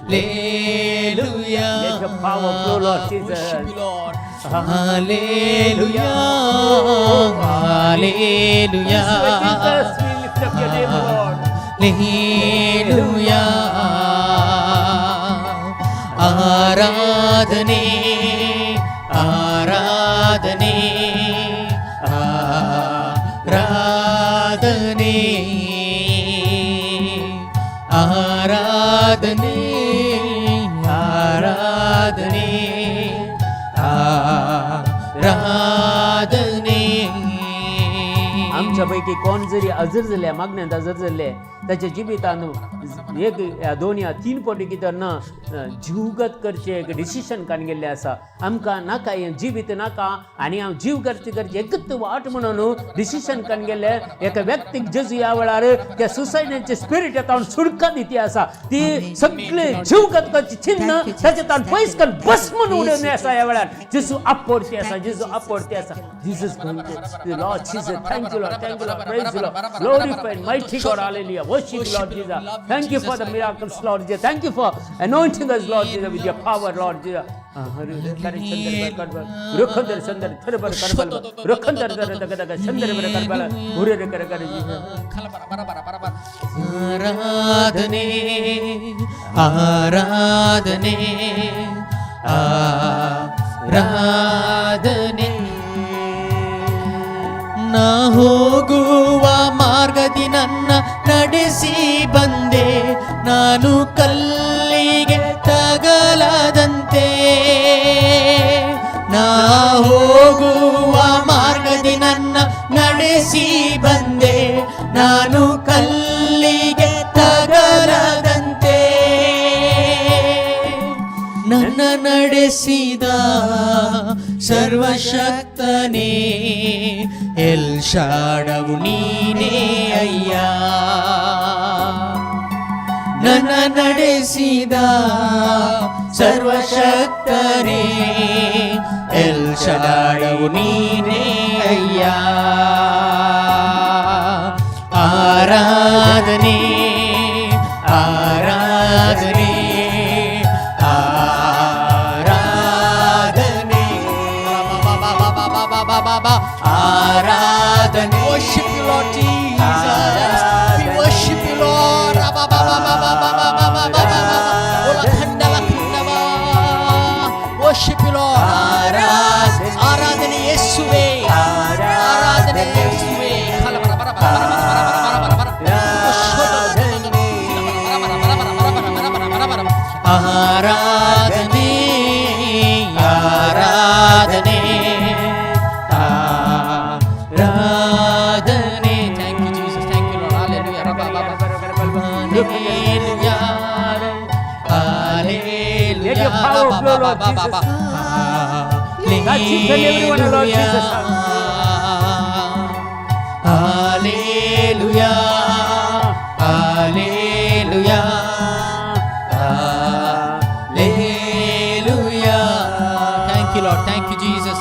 Hallelujah. Let your power flow, Lord Jesus. Worship you, Lord. Hallelujah. Hallelujah. Jesus, we lift up your name, Lord. Hallelujah. ಆರಾಧನೆ, ಆರಾಧನೆ, ಆರಾಧನೆ, ಆರಾಧನೆ, ಆರಾಧನೆ, ಆರಾಧನೆ. आमच्या पैकी कोण जरी हजर जाल्ले, मागण्यांत हजर जाल्ले, ताच्या जिवितान एक या दोन या तीन फावटी कितें ना जीवगत करचें एक डिसिशन काडून गेल्लें आसा. आमकां नाका हें जिवीत नाका आनी हांव जीव करचें करचें एकच वाट म्हणून डिसिशन काडून गेल्ले एका व्यक्तीक जेजू ह्या वेळार त्या सुसायडाचे स्पिरीट येता सुटका दिती आसा. ती सगळे जीवगत करचे चिन्ह ताचे ताण पयस कर बस म्हणून उडोवन आसा. ह्या वेळार जेजू आपोरती आसा, जेजू आपोरती आसा. Jesus, Lord Jesus, thank you, Lord, thank you, Lord, praise you, Lord, glorify mighty God, hallelujah, worship you, Lord Jesus. Thank you for the miracles, Lord Jesus. Thank you for anointing us, Lord Jesus, with your power, Lord Jesus. ಆರಾಧನೆ ಆರಾಧನೆ ಆರಾಧನೆ. ನಾ ಹೋಗುವ ಮಾರ್ಗದಿ ನನ್ನ ನಡೆಸಿ ಬಂದೆ, ನಾನು ಕಲ್ಲಿಗೆ ತಗಲದಂತೆ. ನಾ ಹೋಗುವ ಮಾರ್ಗದಿ ನನ್ನ ನಡೆಸಿ ಬಂದೆ, ನಾನು ಕಲ್ಲಿಗೆ ತಗಲದಂತೆ. ನನ್ನ ನಡೆಸಿದ ಸರ್ವಶಕ್ತನೇ, ಎಲ್ ಶಾಡವು ನೀನೇ ಅಯ್ಯ. ನನ್ನ ನಡೆಸಿದ ಸರ್ವಶಕ್ತನೇ, ಎಲ್ ಶಾಡವು ನೀನೇ ಅಯ್ಯ. ಆರಾಧನೆ ಆರಾಧನೆ ಆರಾಧನೆ ಆರಾಧನೆ. Worship you, Lord Jesus. We worship you, Lord. Ba ba ba ba ba ba ba ba ba ba ba ba. Ola khanda la khanda ba. Worship you, Lord. ಆರಾಧನೆ ಯೇಸುವೆ, ಆರಾಧನೆ ಯೇಸುವೆ. ಖಲ ಬರ ಬರ ಬರ ಬರ ಬರ ಬರ ಬರ ಬರ ಬರ. ಆರಾಧನೆ ಆರಾಧನೆ ಆರಾಧನೆ. Thank you, Jesus. Thank you, Lord. Hallelujah. ರಬ ಬ ಬ. Hallelujah. Let your power flow, Lord Jesus. Touch each and every one, Lord Jesus. Hallelujah. Hallelujah. Hallelujah. Thank you, Lord. Thank you, Jesus.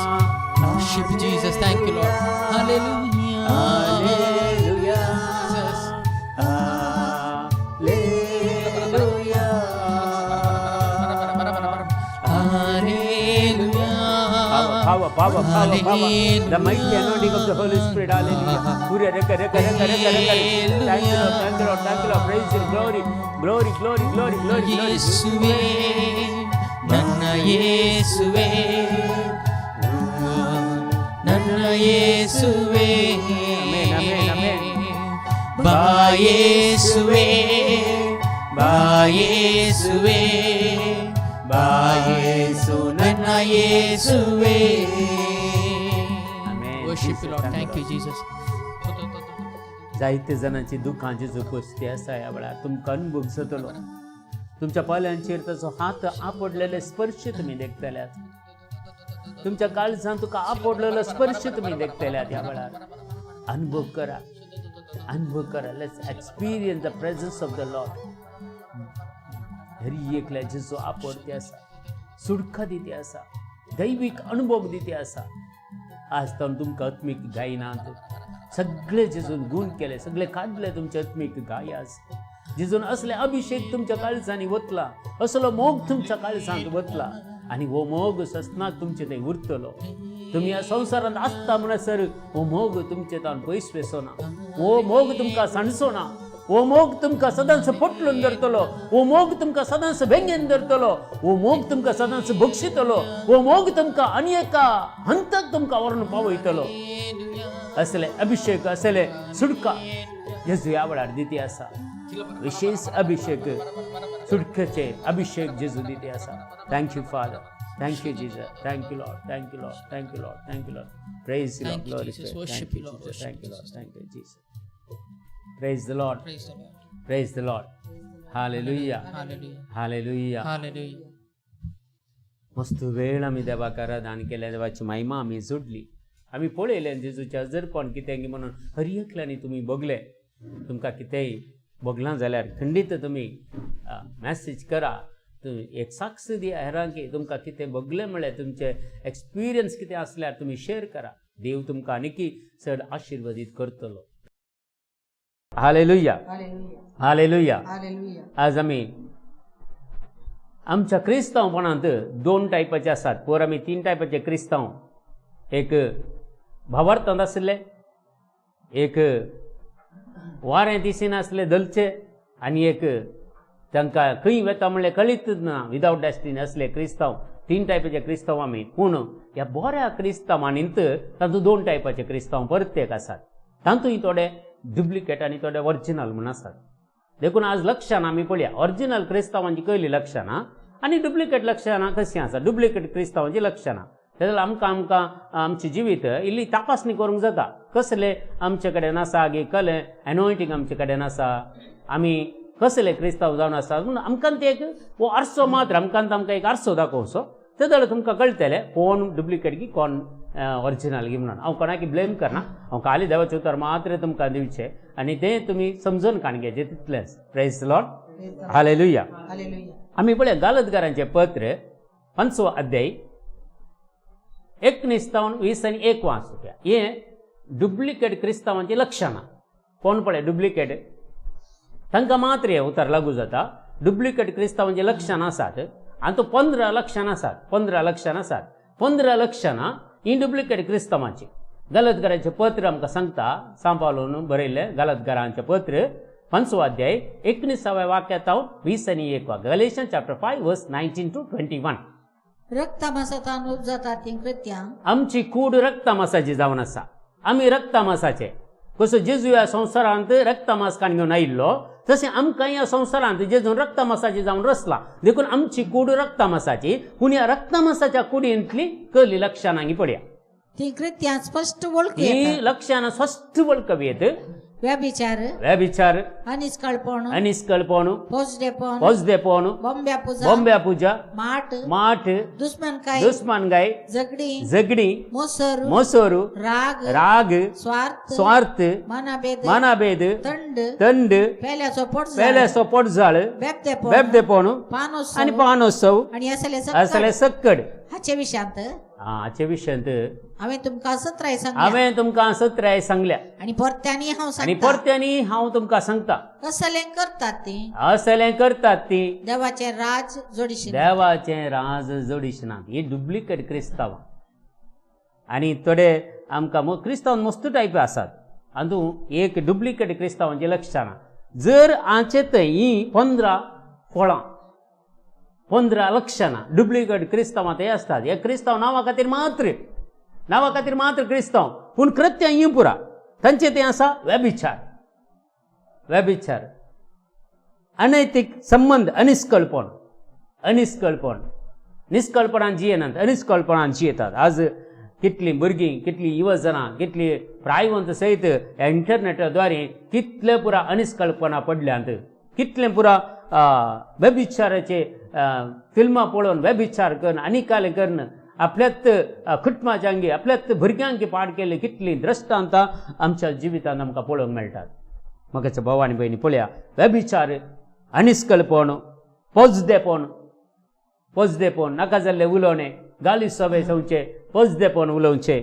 Worship Jesus. Thank you, Lord. Hallelujah. Hallelujah. Jesus. Hallelujah. Hallelujah. Power, power, power, power. The mighty anointing of the Holy Spirit. Hallelujah. Hurry, reka, reka, reka, reka, reka. Thank you, Lord. Thank you, Lord. Thank you, Lord. Praise you. Glory, glory, glory, glory, glory, glory. ಯೇಸುವೆ, ನನ್ನ ಯೇಸುವೆ, ನನ್ನ ಯೇಸುವೆ. Amen, amen, amen. ಬಾ ಯೇಸುವೆ, ಬಾ ಯೇಸುವೆ, ಬಾ ಯೇಸು, ನನ್ನ ಯೇಸುವೆ. Amen. Worship you, Lord. Thank you, Jesus. जायते जाणांची दुखांची चौकशी आसा ह्या वेळार. तुमकां अनुभव जातलो. तुमच्या पाल्यांचेर ताचो हात आपडलेले स्पर्श तुमी देखतल्यात. तुमच्या काळजान तुका आपडलेलो स्पर्श तुमी देखतल्यात. ह्या वेळार अनुभव करा, अनुभव करा. Let's experience the presence of the Lord. Hari एकल्या जेजू आपडते आसा, सुडका दिती आसा, दैवीक अनुभव दिती आसा. आज तर तुमकां आत्मीक गायनात सगळे जेजून गुण केले, सगळे काडले तुमचे आत्मीक गाय. आज जेजून असले अभिषेक तुमच्या काळजांनी वतला, असलो मोग तुमच्या काळजांत वतला आनी हो मोग ससनाक तुमचे थंय उरतलो. तुमी ह्या संवसारांत आसता म्हणसर हो मोग तुमचे तावन पयस वेसो ना. हो मोग तुमकां सांडचो ना. हो मोग तुमकां सदांच पोटलून धरतलो. हो मोग तुमकां सदांच बेंगेन धरतलो. हो मोग तुमकां सदांच बक्षितलो. हो मोग तुमकां आनी एका हंताक तुमकां व्हरून पावयतलो. असले अभिषेक, असले सुटका जेजू ह्या वेळार दिती आसा. विशेष अभिषेक, सुटकेचे अभिषेक जेजू दिती आसा. Thank you, Father. Thank you, Jesus. Thank you, Lord. Thank you, Lord. Thank you, Lord. Thank you, Lord. Praise you. Thank you, Lord. Jesus. Worship you, Lord. Worship Thank you, you, Lord. Thank you, Jesus. Praise the Lord. Praise the Lord. Praise the Lord. Hallelujah. Hallelujah. Hallelujah. Hallelujah. मस्त वेळ आमी देवाक आराधन केल्या. देवाची महिमा आमी जोडली. आमी पळयलें जेजूचें हजरपण कितें म्हणून हर एकल्यांनी तुमी भोगले. तुमकां कितेंय भोगलां जाल्यार खंडीत तुमी मॅसेज करा. तुमी एक साक्ष दिया हेरांक. तुमकां कितें भोगलें म्हळ्यार तुमचें एक्सपिरियन्स कितें आसल्यार तुमी शेअर करा. देव तुमकां आनीकी चड आशिर्वादीत करतलो. Hallelujah. Hallelujah. Hallelujah. Hallelujah. आज आमी आमच्या क्रिस्तांवपणांत दोन टायपाचे आसात. पोर आमी तीन टायपाचे क्रिस्तांव, एक भावार्थांत आशिल्ले, एक वारें दिसिनासले दलचे, आनी एक तांकां खंय वेता म्हणलें कळीत ना, विदावट डेस्टिनी असले क्रिस्तांव. तीन टायपाचे क्रिस्तांव आमी. पूण ह्या बऱ्या क्रिस्तांवांनीत तातूंत दोन टायपाचे क्रिस्तांव परतेक आसात. तातूंय थोडे डुप्लिकेट आनी थोडे ओरिजिनल म्हूण आसात. देखून आज लक्षणां आमी पळया, ओरिजिनल क्रिस्तांवांची कयली लक्षणां आनी डुप्लिकेट लक्षणां कशीं आसा, डुप्लिकेट क्रिस्तांवांची लक्षणां. तें जाल्यार आमकां आमकां आमचें जिवीत इल्ली तपासणी करूंक जाता, कसले आमचे कडेन आसा गे कले एनोयटींग आमचे कडेन आसा, आमी कसले क्रिस्तांव जावन आसा म्हणून आमकां ते एक हो आरसो मात्र, आमकां आमकां एक आरसो दाखोवचो, ते जाल्यार तुमकां कळटलें कोण डुप्लिकेट की कोण ओरिजिनल गी म्हणून. हांव कोणाक ब्लेम करना, हांव खाली देवाचें उतर मात्र तुमकां दिवचें आनी तें तुमी समजून काण घेवचें तितलेंच. Praise lord, hallelujah. आमी पळय गालतगारांचें पत्र 5वो अध्याय 19 20 आनी 1 वाचूया. हें डुप्लिकेट क्रिस्तांवांचीं लक्षणां. कोण पळय डुप्लिकेट, तांकां मात्र हें उतर लागू जाता. डुप्लिकेट क्रिस्तांवांचीं लक्षणां आसात आनी तो 15 लक्षणां आसात, 15 लक्षणां आसात. 15 लक्षणां ही डुप्लिकेट क्रिस्तांवांची. गलतगारांचें पत्र आमकां सांगता, सांपावलून बरयल्लें गलतगारांचें पत्र 5वो अध्याय 19व्या वाक्यातावन 20 आनी 1 वाक्य, Galatians chapter 5 verse 19 to 21. रक्तमासातान उपजाता तीं कृत्यां. आमची कूड रक्तमासाची जावन आसा, आमी रक्तमासाचे. कसो जेजू ह्या संवसारांत रक्तमास काण घेवन आयिल्लो, तशें आमकां ह्या संवसारांत जेजून रक्तमासाची जावन रचला. देखून आमची कूड रक्तमासाची. पूण ह्या रक्तमासाच्या कुडींतली कली लक्षणां ही पळया, तीं कृत्यां स्पश्ट वळखू ही लक्षणां स्पश्ट वळखू येत. व्यभिचार, व्यभिचार, अनिस्कळपण, अनिस्कळपण, पोजडेपण, पोजडेपण, बोंब्या पुजा, बोंब्या पुजा, माठ, माठ, दुस्मनकाय, दुस्मनकाय, झगडी, झगडी, मोसर, मोसोरू, राग, राग, स्वार्थ, स्वार्थ, मानाभेद, मानाभेद, थंड, थंड, पेल्याचो पोटजाळ, पेल्याचो पोटजाळ, बेबदेपण, बेबदेपण पानोत्सव आनी पानोत्सव आनी असले असले सक्कड. हाचे विशयांत हाचे विशयांत हांवें तुमकां सत्राय सांगल्या, हांवें तुमकां सत्राय सांगल्या आनी परत्यांनी हांव आनी सांगता, परत्यांनी हांव तुमकां सांगता, असलें करतात ती असलें करतात ती देवाचें राज जोडीशी, देवाचें राज जोडीशनात. ही डुप्लिकेट क्रिस्तांव. आनी थोडे आमकां क्रिस्तांव मस्त टायप आसात, हातूंत एक डुप्लिकेट क्रिस्तांवांचें लक्षणां. जर हाचे थंय ही 15 फळां, 15 लक्षणां डुप्लिकेट क्रिस्तांवां ते आसतात. हे क्रिस्तांव नांवा खातीर मात्र, नांवा खातीर मात्र क्रिस्तांव, पूण कृत्यां ही पुरा तांचें तें आसा व्यभिचार, व्यभिचार, अनैतीक संबंद, अनिस्कळपण, अनिस्कळपण, निस्कळपणान जियेनात, अनिस्कळपणान जियेतात. आज कितलीं भुरगीं, कितलीं युवजनां, कितलीं प्रायवंत सयत ह्या इंटरनेटा द्वारे कितले पुरा अनिस्कळपणां पडल्यांत, कितलें पुरा व्यभिचाराचे फिल्मां पळोवन व्यभिचार करून आनी कालें करून आपल्याच कुटुंबाच्या अंगी, आपल्याच भुरग्यांक पाड केल्ली कितलीं दृश्टांतां आमच्या जिवितांत आमकां पळोवंक मेळटात. म्हाका भाव आनी भयणी पळया, व्यभिचार, अनिस्कळपण, पोजदेपण, पोजदेपण, नाका जाल्लें उलोवणें, गाली सभे संवचे, पोजदेपण उलोवचें,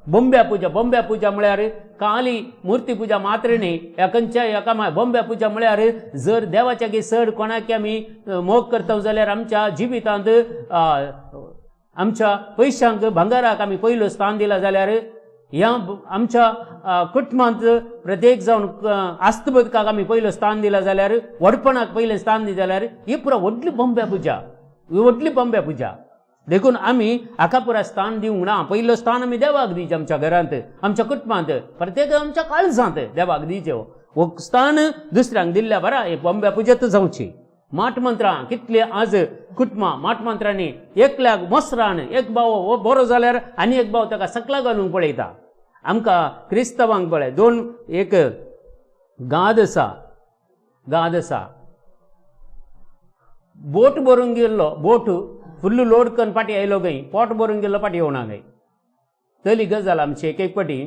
बोंब्या पुजा. बोंब्या पुजा म्हळ्यार काली मुर्ती पुजा मात्र न्ही, ह्या खंयच्या एका बोंब्या पुजा म्हळ्यार जर देवाच्या गी चड कोणाक आमी मोग करता जाल्यार आमच्या जिवितांत आमच्या पयशांक भांगाराक आमी पयलो स्थान दिला जाल्यार ह्या आमच्या कुटुंबांत प्रत्येक जावन आस्त बदकाक आमी पयलो स्थान दिला जाल्यार, व्हडपणाक पयलें स्थान दिलें जाल्यार ही पुरा व्हडली बोंब्या पुजा, ही व्हडली बोंब्या पुजा. देखून आमी हाका पुरा स्थान दिवंक ना. पयलो स्थान आमी देवाक दिवचें, आमच्या घरांत, आमच्या कुटुंबांत, प्रत्येक आमच्या काळजांत देवाक दिवचें. हो स्थान दुसऱ्यांक दिल्ल्या बरा हे बोंब्या पुजेत जावची. माठ मंत्रां कितले आज कुटुंबां माठ मंत्रांनी एकल्याक मोसरान एक भाव हो बरो जाल्यार आनी एक भाव ताका सकला घालूंक पळयता. आमकां क्रिस्तांवांक पळय दोन एक गाद आसा, गाद आसा, बोट भरून गेल्लो, बोट फुल्ल लोड करून फाटीं आयलो गय, पोट भरून गेल्लो फाटीं येवना गय. तली गजाल आमची एक एक फाटी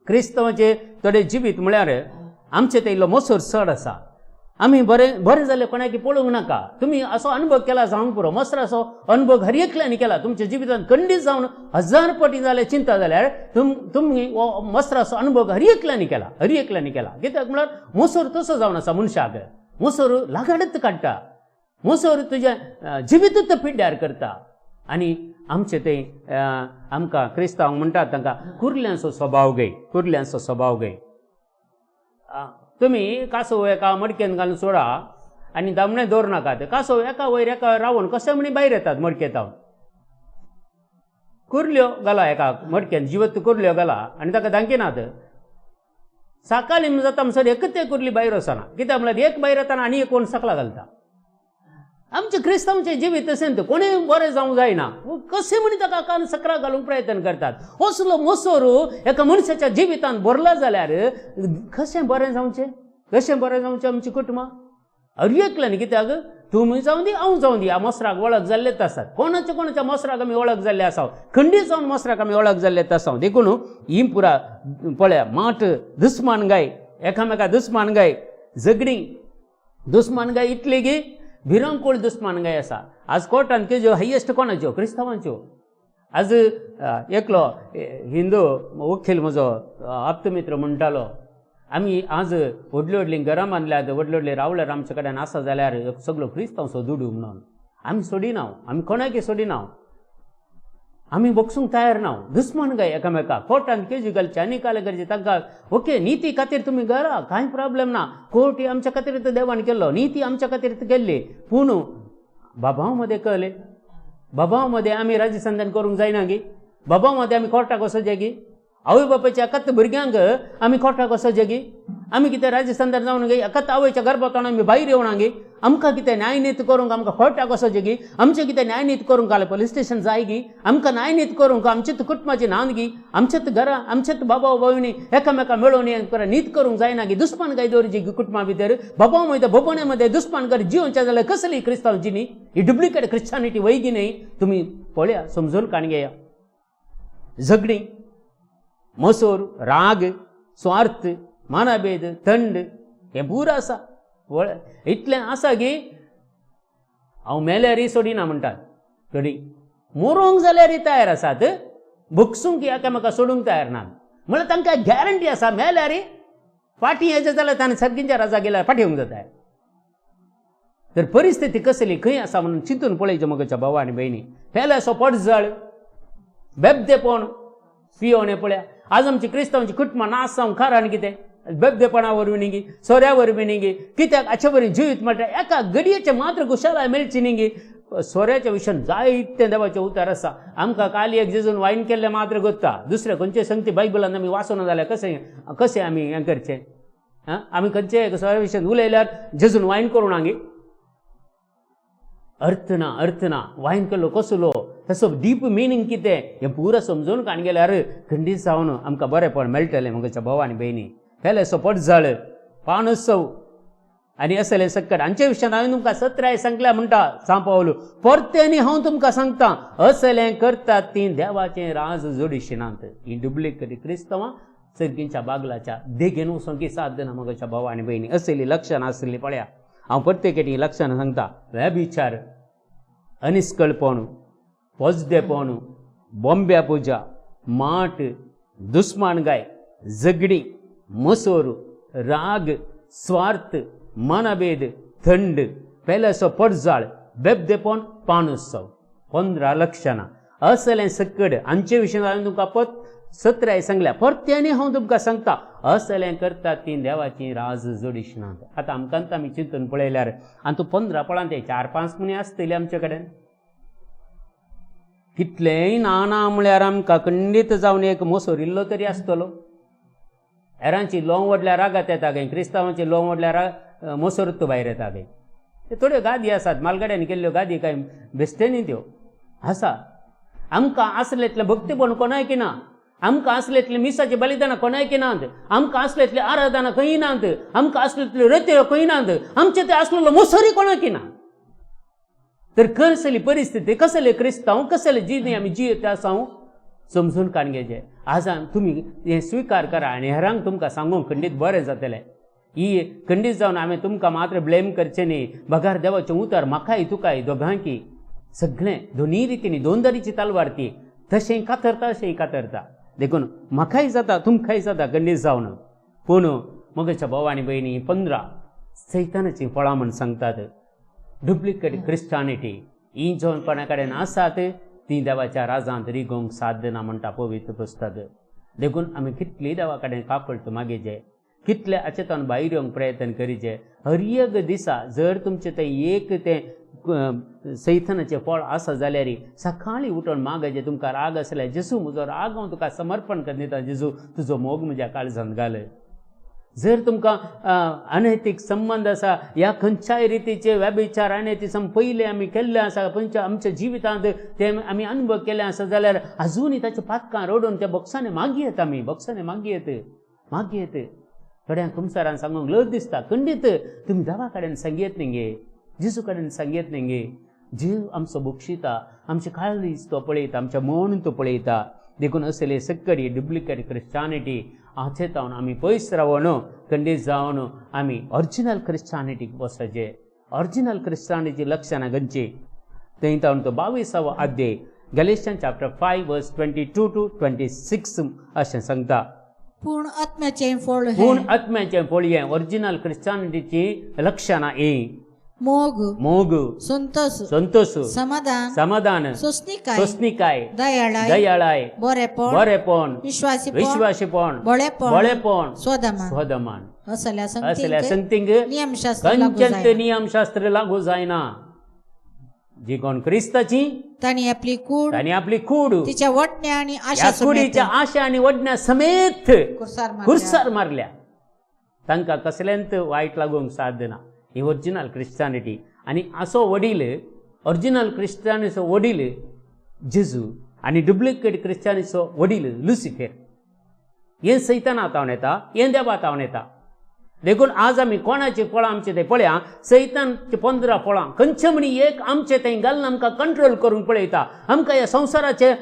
क्रिस्तांवाचें थोडें जिवीत म्हळ्यार आमचें ते इल्लो मोसर चड आसा. आमी बरें बरें जालें कोणाक पळोवंक नाका. तुमी असो अनुभव केला जावंक पुरो, मसराचो अनुभव हर एकल्यानी केला तुमच्या जिवितांत. खंडीत जावन हजार पटी जालें चिंता जाल्यार तुमी हो मसराचो अनुभव हर एकल्यानी केला, हर एकल्यानी केला. कित्याक म्हळ्यार मोसर तसो जावन आसा मनशाक, मोसर लागडत काडटा. मोसोर तुजें जिवीतूच पिड्ड्यार करता. आनी आमचे ते आमकां क्रिस्तांव म्हणटात तांकां कुर्ल्यांचो स्वभाव गय, कुर्ल्यांचो स्वभाव गय. तुमी कासव एका मडकेन घालून सोडा आनी दामणे दवर नाकात, कासव एका वयर एका रावन कशें म्हणी भायर येतात मडकेंत. कुर्ल्यो घाला एका मडकेन, जिवत कुर्ल्यो घाला आनी ताका धांकिनात. सकाळीं जाता म्हणसर एकच एक कुर्ली भायर वचना, कित्याक म्हळ्यार एक भायर येताना आनी एक कोण सकला घालता. आमचें क्रिस्तांवचें जिवीत तशें कोणें बरें जावंक जायना, कशें म्हणी ताका कान सकरा घालूंक प्रयत्न करतात. असलो मोसोर एका मनशाच्या जिवितांत भरला जाल्यार कशें बरें जावचें, कशें बरें जावचें आमचीं कुटुंबां हर एकल्यान. कित्याक तुमी जावं दी हांव जावं दी, ह्या मोसराक वळख जाल्लेच आसात. कोणाच्या कोणाच्या मोसराक आमी वळख जाल्ले आसा, खंडीत जावन मोसराक आमी वळख जाल्लेच आसा. देखून ही पुरा पळया माट दुस्मान गाय, एकामेका दुस्मान गाय, झगडीं दुस्मान गाय इतली की भिरांकूळ दुस्मान गाय आसा. आज कोर्टान केज्यो हायेस्ट कोणाच्यो, क्रिस्तांवांच्यो. आज एकलो हिंदू वकील म्हजो आप्तमित्र म्हणटालो, आमी आज व्हडली व्हडलीं घरां बांदल्यात, व्हडले व्हडले रावल्यार आमचे कडेन आसा जाल्यार सगलो क्रिस्तांवचो दुडू म्हणून आमी सोडिना, आमी कोणाकय सोडिना, आमी बक्षूंक तयार ना. दुस्मान गाय एकामेका कोर्टान केजी घालचे आनी निकाल करचे तांकां. ओके, निती खातीर तुमी घरा कांय प्रॉब्लेम ना, कोर्ट आमच्या खातीर तर देवान केल्लो, निती आमच्या खातीर केल्ली. पूण बाबां मदें कळ्ळें, बाबां मदें आमी राजसंधान करूंक जायना गी, बाबां मदें आमी कोर्टाक वचोचें गी, आवय बापायच्या एकाच भुरग्यांक आमी कोर्टाक वचोचें गी, आमी कितें राजसंधान जावन गी, एकाच आवयच्या गर्भांतल्यान आमी भायर येवना गी, आमकां कितें न्यायनीत करूंक आमकां कोर्टाक वचोचें गी, आमचें कितें न्यायनीत करूंक जाल्यार पोलीस स्टेशन जाय गी, आमकां न्यायनीत करूंक आमचेच कुटुंबाची नांद गी, आमचेच घरां आमचेच बाबा भयणी एकामेका मेळोवन नीत करूंक जायना गी, दुस्मान गाय दवरची गी कुटुंबा भितर, बाबा मदें भोबोणे मदें दुस्मान कर जिवनचें जाल्यार कसली क्रिस्तांव जिणी, ही डुप्लिकेट क्रिश्चानिटी वय गी न्हय. तुमी पळया समजून काण घेया. झगडीं, मोसोर, राग, स्वार्थ, मानाभेद, थंड हें पूर आसा. इतलें आसा की हांव मेल्यारय सोडिना म्हणटात थोडीं, मरोंक जाल्यारय तयार आसात, बक्षूंक एकामेका सोडूंक तयार नात. म्हळ्यार तांकां गॅरंटी आसा मेल्यारय फाटीं येयचें जाल्यार ताणें सर्गींच्या राजा गेल्यार फाटीं येवंक जाता. तर परिस्थिती कसली खंय आसा म्हणून चिंतून पळयचें म्हज्या भावा आनी भयणी. पेल्याचो पडजळ, बेबदेपण, पियोवणें पळया. आज आमची क्रिस्तांवची कुटुंबां नाश जावंक कारण कितें, बेबदेपणा वरवीं न्ही गी, सोऱ्या वरवीं न्ही गी, कित्याक हाचे वरवीं जिवीत म्हळ्यार एका घडयेचें मात्र खुशालाय मेळची न्ही गी. सोऱ्याच्या विशयान जायतें देवाचें उतर आसा. आमकां काल एक जेजून वायन केल्लें मात्र गोत्ता, दुसरें खंयचे संगती बायबलान आमी वाचना जाल्यार कशें कशें आमी हें करचें. आं, आमी खंयचे सोऱ्या विशयान उलयल्यार जेजून वायन करूं ना गी, अर्थ ना, अर्थ ना. वायन केल्लो कसलो, तसो डीप मिनींग कितें हें पुरा समजून काण गेल्यार खंडीत जावन आमकां बरेंपण मेळटलें म्हज्या भाव आनी भयणी. पेल्याचो पडजळ, पानोत्सव आनी असलें सकट हांचे विशयान हांवें तुमकां सत्राय सांगल्या म्हणटा सांव पावलो. परतें हांव तुमकां सांगता, असलें करतात तीं देवाचें राज जोडिशिनात. ही डुप्लिकेट क्रिस्तांवां सर्गींच्या बागलाच्या देगेन वचोंक साथ दिना म्हज्या भाव आनी भयणी. असलीं लक्षणां आसलीं पळया. हांव प्रत्येक ही लक्षणां सांगता. व्यभिचार, अनिस्कळपण, पोजदेपण, बोंब्या पुजा, माट, दुस्मान गाय, झगडीं, मसोर, राग, स्वार्थ, मानाभेद, थंड, पेल्याचो पडजाळ, बेबदेपण, पानोत्सव, 15 लक्षणां असलें सकड हांचे विशयान हांवें तुमकां पत सत्राय सांगल्या. परत्यानी हांव तुमकां सांगता, असलें करतात तीं देवाचीं राज जोडिशिनात. आतां आमकां आमी चिंतून पळयल्यार आनी तूं 15 पळां ते 4-5 म्हणी आसतली आमचे कडेन. कितलेंय ना ना म्हळ्यार आमकां खंडीत जावन एक मोसोर इल्लो तरी आसतलो. हेरांची लोंग वडल्यार रागात येता काय, क्रिस्तांवांची लोंग वडल्यार मोसोर तूं भायर येता काय. ते थोड्यो गादी आसात, मालगाड्यांनी केल्ल्यो गादी काय बेश्टे न्ही त्यो आसा. आमकां आसलेंतलें भक्तीपण कोणाय की ना, आमकां आसलेंतलें मिसाचें बलिदानां कोणाय की नात, आमकां आसलेंतलें आराधना खंय नात, आमकां आसलेंतल्यो रत्यो खंय नात, आमचे ते आसलेलो मोसोरी कोणाक ना. तर कसली परिस्थिती, कसले क्रिस्तांव, कसले जिणे आमी जियेत आसा समजून काण घेवचें. आज तुमी हें स्विकार करा आनी हेरांक तुमकां सांगूंक खंडीत बरें जातलें. ही खंडीत जावन हांवें तुमकां मात्र ब्लेम करचें न्ही, बगार देवाचें उतर म्हाकाय तुकाय दोगांकी सगळें दोनूय रितींनी दोन तरेची तलवार ती तशें कातरता अशें कातरता. देखून म्हाकाय जाता तुमकांय जाता खंडीत जावन. पूण म्हज्या भाव आनी भयणी 15 सैतानाचीं फळां म्हण सांगतात. डुप्लिकेट क्रिस्टानिटी ही जो कोणा कडेन आसात ती देवाच्या राजांत रिगोवंक साध्य ना म्हणटा पवित्र पुस्तक. देखून आमी कितली देवा कडेन काकळट मागीचे, कितले अचेतन भायर येवंक प्रयत्न करीचे. हर एक दिसा जर तुमचें तें एक तें सैथनाचें फळ आसा जाल्यार सकाळीं उठून मागायचें. तुमकां राग आसल्यार जेजू म्हजो राग हांव तुका समर्पण करून दिता, जेजू तुजो मोग म्हज्या काळजांत घाल. जर तुमकां अनैतीक संबंद आसा ह्या खंयच्याय रितीचे व्यभिचार अनैतीक संबंद पयले आमी केल्ले आसा, खंयच्या आमच्या जिवितांत ते आमी अनुभव केले आसा जाल्यार आजुनूय ताच्या पातकां रडून त्या बोक्सांनी मागयेत, आमी बोक्सांनी मागयेत मागयेत. थोड्यांक कुमसारान सांगूंक लज दिसता, खंडीत तुमी देवा कडेन सांगयेत न्ही गे, जेजू कडेन सांगयेत न्ही गे. जीव आमचो बक्षिता, आमचे काळीज तो पळयता, आमचें मन तो पळयता. देखून असले सक्कडी डुप्लिकेट क्रिस्टानिटी हाचे तावन आमी पयस रावन खंडीत जावन आमी ओरिजिनल क्रिस्टानिटीक बसाचें. ओरिजिनल क्रिस्टानिटीची लक्षणां खंयची थंय तावन तो 22वो अध्याय Galatians chapter 5 verse 22 to 26 अशें सांगता. पूण आत्म्याचें फळ, पूण आत्म्याचें फळ हें ओरिजिनल क्रिस्टानिटीची लक्षणां ही मोग, मोग, संतोष, संतोष, समाधान, समाधान, सोंसणीकाय, सोंसणीकाय, दयाळाय, दयाळाय, बरेपण, बरेपण, विश्वासीपण, विश्वासीपण, बळेपण, बळेपण, स्वदमान. स्वदमान. असल्या असल्या संगतींक संगतींक नियमशास्त्र लागू खंयचेंच जायना. नियमशास्त्र लागू जायना. जी कोण क्रिस्ताची तांणी आपली कूड तांणी आपली कूड तिच्या वटण्या आणि आशा ह्या समेत कुडीच्या आशा आनी वडण्या समेत कुर्सार मारल्या. कुर्सार मारल्या. तांकां कसलेंच वायट लागूंक साध्य ना. ही ओरिजिनल क्रिस्टानिटी. आनी असो वडील ओरिजिनल क्रिस्टानिचो वडील जेजू आनी डुप्लिकेट क्रिस्टानिचो वडील लुसिफेर. हें सैताना तावन येता, हें देवा तावन येता. देखून आज आमी कोणाची फळां आमचे ते पळया, सैतानची 15 फळां खंयचे म्हणी एक आमचे थंय घालून आमकां कंट्रोल करूंक पळयता. आमकां ह्या संवसाराचे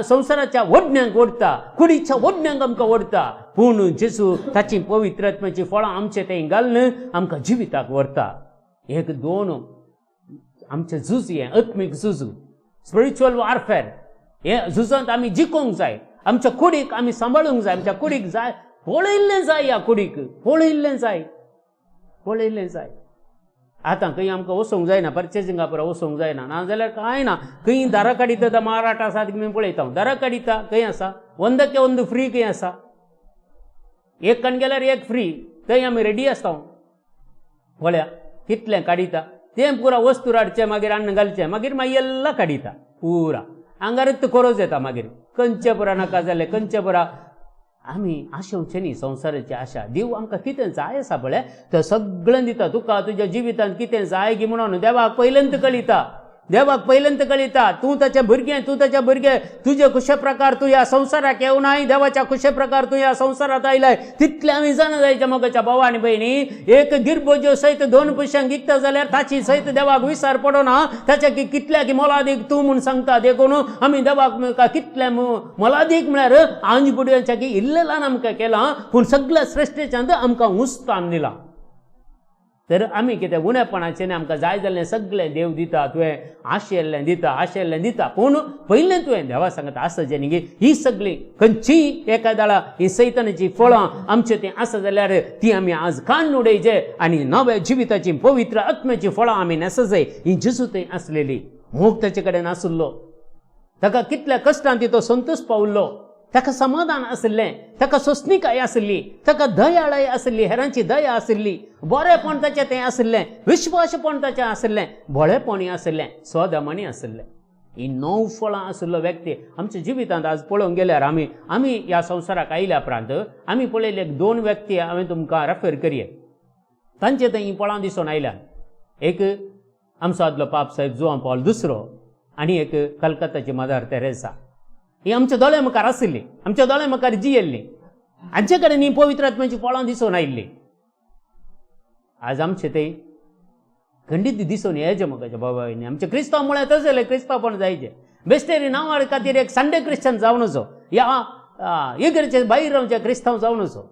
संवसाराच्या ओडण्यांक ओडटा, कुडीच्या ओडण्यांक आमकां ओडटा. पूण जेजू ताची पवित्र आत्म्याची फळां आमचे थंय घालून आमकां जिविताक व्हरता. एक दोन आमचें झूज हें आत्मीक झूज, स्पिरिच्युअल वॉरफेअर. हे झुजांत आमी जिखोवंक जाय, आमच्या कुडीक आमी सांबाळूंक जाय, आमच्या कुडीक जाय पळयल्लें जाय, ह्या कुडीक पळयल्लें जाय, पळयल्लें जाय. आतां खंय आमकां वचोंक जायना, पर्चेसिंगा पुरा वचोंक जायना, नाजाल्यार कांय ना. खंय दारा काडिता माराट आसा ती पळयता हांव, दारा काडिता खंय आसा वंदके वंद फ्री खंय आसा, एक कण गेल्यार एक फ्री, थंय आमी रेडी आसता. पळया कितलें काडिता तें पुरा वस्तू हाडचें, मागीर अन्न घालचें, मागीर मागीर एल्ला काडिता पुरा आंगारच कोरोज येता. मागीर खंयचे पुरा नाका जालें, खंयचे पुरा आमी आशेवचें न्ही संवसाराची आशा. देव आमकां कितें जाय आसा पळय तें सगळें दिता तुका. तुज्या जिवितांत कितें जाय गी म्हणून देवाक पयल्यांत कळयता, देवाक पयल्यांत कळयता. तूं ताचें भुरगें, तूं ताचें भुरगें, तुजे खुशे प्रकार तूं ह्या संवसाराक येवनाय, देवाच्या खुशे प्रकार तूं ह्या संवसारांत आयलाय. तितलें आमी जाणा जायचें मोगाच्या भावा आनी भयणी. एक गिरबोज्यो सयत 2 पयशांक विकता जाल्यार ताची सयत देवाक विसार पडना, ताच्या कितल्या की मोलादीक तूं म्हूण सांगता. देखून आमी देवाक कितलें मोलादीक म्हळ्यार आंज बुडयांच्या की इल्लें ल्हान आमकां केलां, पूण सगळ्या श्रेश्ठेच्यान आमकां उस्तान दिलां. तर आमी कितें उणेपणाचें न्ही, आमकां जाय जाल्लें सगळें देव दिता, तुवें आशिल्लें दिता, आशिल्लें दिता. पूण पयलें तुवें देवा सांगता आसा जें न्ही, ही सगळीं खंयचीय एका दाळा ही सैतानाची फळां आमचे तें आसा जाल्यार ती आमी आज काडून उडयचे आनी नव्या जिविताची पवित्र आत्म्याची फळां आमी न्हेसजाय. ही जेजू थंय आसलेली, मोग ताचे कडेन आशिल्लो, ताका कितल्या कश्टान तो संतोश पावल्लो, ताका समाधान आशिल्लें, ताका सोंसणीकाय आशिल्ली, ताका दयाळाय आशिल्ली, हेरांची दया आशिल्ली, बरेपण ताचें तें आशिल्लें, विश्वासपण ताचें आशिल्लें, भोळेपणूय आशिल्लें, स्वदमणूय आशिल्लें. ही 9 फळां आशिल्लो व्यक्ती आमच्या जिवितांत आज पळोवंक गेल्यार आमी आमी ह्या संवसाराक आयल्या उपरांत आमी पळयले 2 व्यक्ती हांवें तुमकां रेफर करये, तांचे थंय हीं फळां दिसून आयल्यात. एक आमचो आदलो पाप साहेब जुआं पावल दुसरो आनी एक कलकत्ताची मदर तेरेसा. ही आमच्या दोळ्या मुखार आशिल्ली, आमच्या दोळ्या मुखार जियेल्ली, हांचे कडेन ही पवित्र आत्म्याची फळां दिसून आयिल्ली. आज आमचे ते खंडीत दिसून येयचे म्हाका बाबा, आमचे क्रिस्तांव म्हळ्यार तशें जालें, क्रिस्तांवपण जायचें बेस्टेरी नांवा खातीर एक संडे क्रिश्चन जावनचो, ह्या इगर्जे भायर रावचे क्रिस्तांव जावनचो.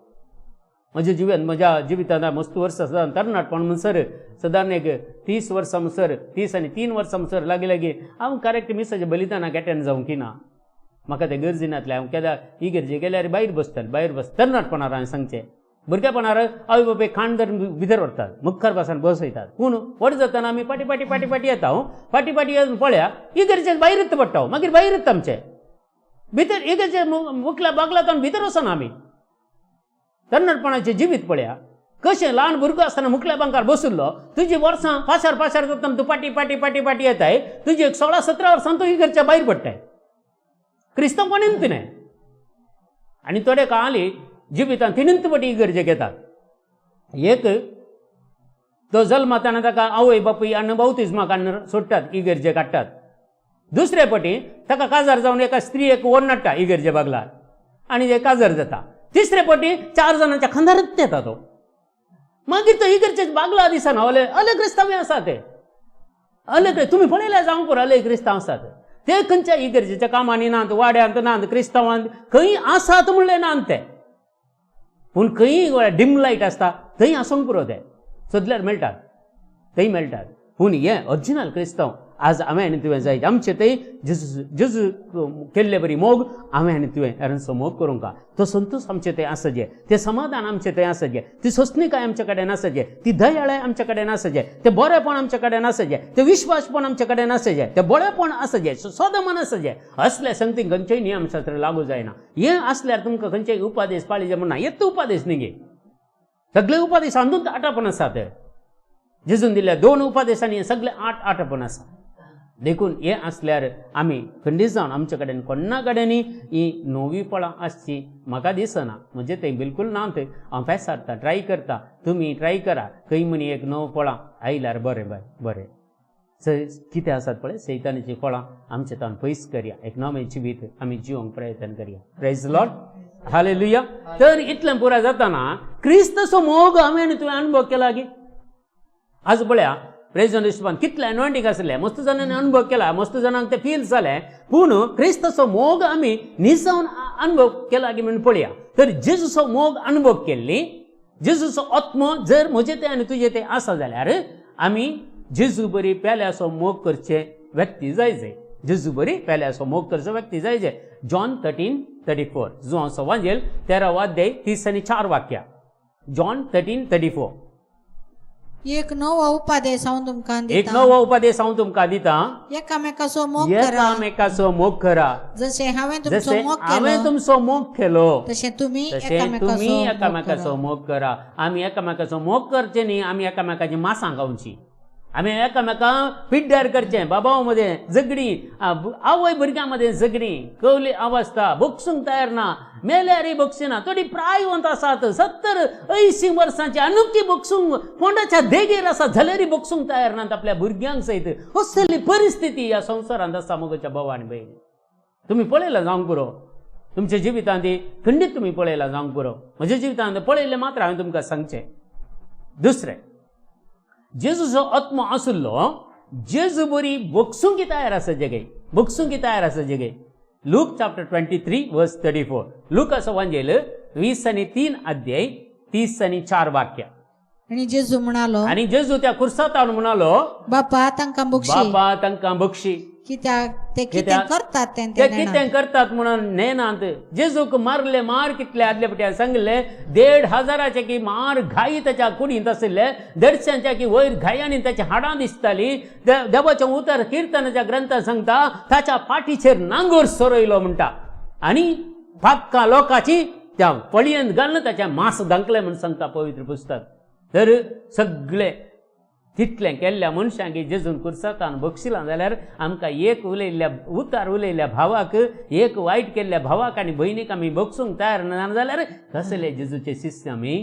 म्हज्या जिवन म्हज्या जिवितांत मस्त वर्सां सदां तरणाटपण म्हणसर सदां एक 30 वर्सां म्हणसर 30 आनी 3 वर्सां म्हणसर लागीं लागीं हांव करेक्ट मिसाचें बलिदानाक एटेंड जावंक ना. म्हाका तें गरजे नासलें. हांव केन्ना इगर्जे गेल्यार भायर बसतालें, भायर बस तरणाटपणार हांवें सांगचें. भुरगेपणार आवय बापूय खाण धरून भितर व्हरतात, मुखार बसान बसयतात. पूण व्हड जातना आमी फाटी फाटी फाटी फाटी येता, फाटी फाटी येवन पळया इगर्जेक भायरच पडटा, मागीर भायरच आमचे भितर इगर्जे मुखल्या बागला तावन भितर वचना आमी. तरणाटपणाचें जिवीत पळया कशें ल्हान भुरगो आसतना मुखल्या बांकार बशिल्लो, तुजी वर्सां पासार पासार जातना तूं फाटी फाटी फाटी फाटी येताय, तुजी एक 16-17 वर्सां तूं इगर्जेच्या भायर पडटाय. क्रिस्तांवपणीन तिणें आनी थोडे काळी जिवितान तिणींत पटी इगर्जेक येतात. एक तो जल्मताना ताका आवय बापूय आनी बावतिज्मा काडून सोडटात, इगर्जेक हाडटात. दुसरे पटी ताका काजार जावन एका स्त्रियेक ओड नाडटा इगर्जे बागलार आनी ते काजार जाता. तिसरे पटी 4 जाणांच्या खांदारच येता तो. मागीर तो इगर्जेक बागला दिसना. अले अले क्रिस्तांव आसा ते, अले तुमी पळयल्या जावंक पुरो, अले क्रिस्तांव आसात ते खंयच्या इगर्जेच्या कामांनी नात, वाड्यांत नात, क्रिस्तांवांत खंय आसात म्हणलें नात ते. पूण खंय डीम लायट आसता थंय आसूंक पुरो, ते सोदल्यार मेळटात, थंय मेळटात. पूण हें ओरिजिनल क्रिस्तांव आज हांवें आनी तुवें जायत आमचे थंय जेजू जेजू केल्ले बरी मोग हांवें आनी तुवें हेरांचो मोग करूंक तो संतोश आमचे थंय आसचे, तें समाधान आमचे थंय आसचे, ती सोंसणीकाय आमचे कडेन आसचे, ती दयाळाय आमचे कडेन आसचे, तें बरेपण आमचे कडेन आसचे, तें विश्वासपण आमचे कडेन आसचे, तें बरेपण आसचे, सदमन आसचे. असल्या संगती खंयचेय नियमशास्त्र लागू जायना. हें आसल्यार तुमकां खंयचेय उपादेश पाळीचे म्हणना, येत उपादेश न्ही गे, सगळे उपादेश हातूंत आटापण आसा. ते जेजून दिल्ल्या 2 उपादेशांनी सगळे 8 आटापण आसा. देखून हें आसल्यार आमी खंडीत जावन आमचे कडेन कोण्णा कडेन ही नवी फळां आसची म्हाका दिसना. म्हजें तें बिलकूल ना, तें हांव पेसारता, ट्राय करता, तुमी ट्राय करा. खंय म्हणी एक नव फळां आयल्यार बरें बाय बरें. कितें आसात पळय सैतानाचीं फळां आमचे तावन पयस करया, एक नवें जिवीत आमी जिवंक प्रयत्न करया. Praise Lord, hallelujah. तर इतलें पुराय जाताना क्रिस्ताचो मोग हांवें आनी तुवें अनुभव केला की आज पळया प्रेझेंट हिशोबान कितले एनॉयंटींग आसले, मस्त जाणांनी अनुभव केला, मस्त जाणांक ते फील जालें. पूण क्रिस्ताचो मोग आमी निजावन अनुभव केला की म्हणून पळया. तर जेजूचो मोग अनुभव केल्ली, जेजूचो आत्मो जर म्हजे ते आनी तुजे ते आसा जाल्यार आमी जेजू बरी पेल्याचो मोग करचे व्यक्ती जाय जाय, जेजू बरी पेल्याचो मोग करचो व्यक्ती जाय जाय. जॉन 13:34, जुवांचो वांजेल 13 अध्याय 30 आणि 4 वाक्या, जॉन 13:34. एक नवो उपदेश हांव तुमकां एक दिता, नवो उपदेश हांव तुमकां दिता, एकामेकाचो मोग करा, एकामेकाचो मोग करा, जशें हांवें तुमचो जशें मोग हांवें केलो तुमचो मोग केलो तशें तुमी तशें एकामेकाचो तुमी मोग एकामेकाचो करा. मोग करा. आमी एकामेकाचो मोग करचे न्ही, आमी एकामेकाची मासां खावची, आमी एकामेका पिड्ड्यार करचें. बाबा मदें झगडीं, आवय भुरग्यां मदें झगडीं, कवली अवस्था बक्षूंक तयार ना, मेल्यारय बक्षिना. थोडी प्रायवंत आसात 70-80 वर्सांची, अनुकी बक्षूंक फोंडाच्या देगेर आसा जाल्यारय बक्षूंक तयार नात आपल्या भुरग्यांक सयत. असली परिस्थिती ह्या संवसारांत आसा मोगाच्या भाव आनी भयणी. तुमी पळयलां जावंक पुरो तुमच्या जिवितांत, खंडीत तुमी पळयलां जावंक पुरो. म्हज्या जिवितांत पळयल्लें मात्र हांवें तुमकां सांगचें. दुसरें, जेजूचो आत्मो आशिल्लो जेजू बरी बक्षूंक तयार आसा जगे, बक्षूंक तयार आसा जगे. लूक चॅप्टर 23 वर्स 34, लुकाचो वांजेल 23 अध्याय 30 आणि 4 वाक्य. आणि जेजू म्हणालो, आनी जेजू त्या कुर्सातान म्हणालो, बापा तांकां बक्षी, बापा तांकां बक्षी, कित्याक ते कितें कित्याक करतात तें ते ते नेणात. कितें करतात म्हणून नेनात. जेजूक मारले मार कितले आदले पट्यान सांगले, 1500 की मार घाई ताच्या कुडींत आशिल्ले, 150च्या की वयर घायांनी ताची हाडां दिसताली. देवाचें उतर किर्तनाच्या ग्रंथात सांगता ताच्या पाठीचेर नांगोर सोरयलो म्हणटा, आनी पाक्का लोकाची त्या पळयेंत घालून ताच्या मास धांकलें म्हूण सांगता पवित्र पुस्तक. तर सगळे तितलें केल्ल्या मनशांक जेजून कुर्सातान बक्षिलां जाल्यार आमकां एक उलयल्ल्या उतार उलयल्ल्या भावाक, एक वायट केल्ल्या भावाक आनी भयणीक आमी बक्षूंक तयार ना जाल्यार कसले जेजूचे शिष्य आमी,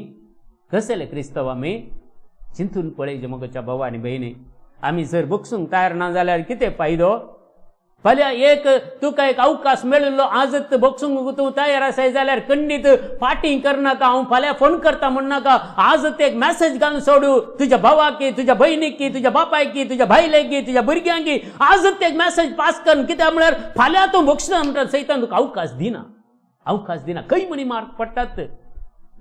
कसले क्रिस्तांव आमी? चिंतून पळयचे मोगाच्या भावा आनी भयणी. आमी जर बक्षूंक तयार ना जाल्यार कितें फायदो? फाल्यां एक तुका एक अवकाश मेळिल्लो आजच बक्षूंक तूं तयार आसाय जाल्यार खंडीत फाटीं करनाका, हांव फाल्यां फोन करता म्हणनाका. आजच एक मॅसेज घालून सोडू तुज्या भावाक, तुज्या भयणीक, तुज्या बापायक, तुज्या बायलेक, तुज्या भुरग्यांक. आजच एक मॅसेज पास कर. कित्याक म्हळ्यार फाल्यां तूं बक्षना म्हणटा सैतान तुका अवकाश दिना, अवकाश दिना. खंय म्हणी मार्क पडटात.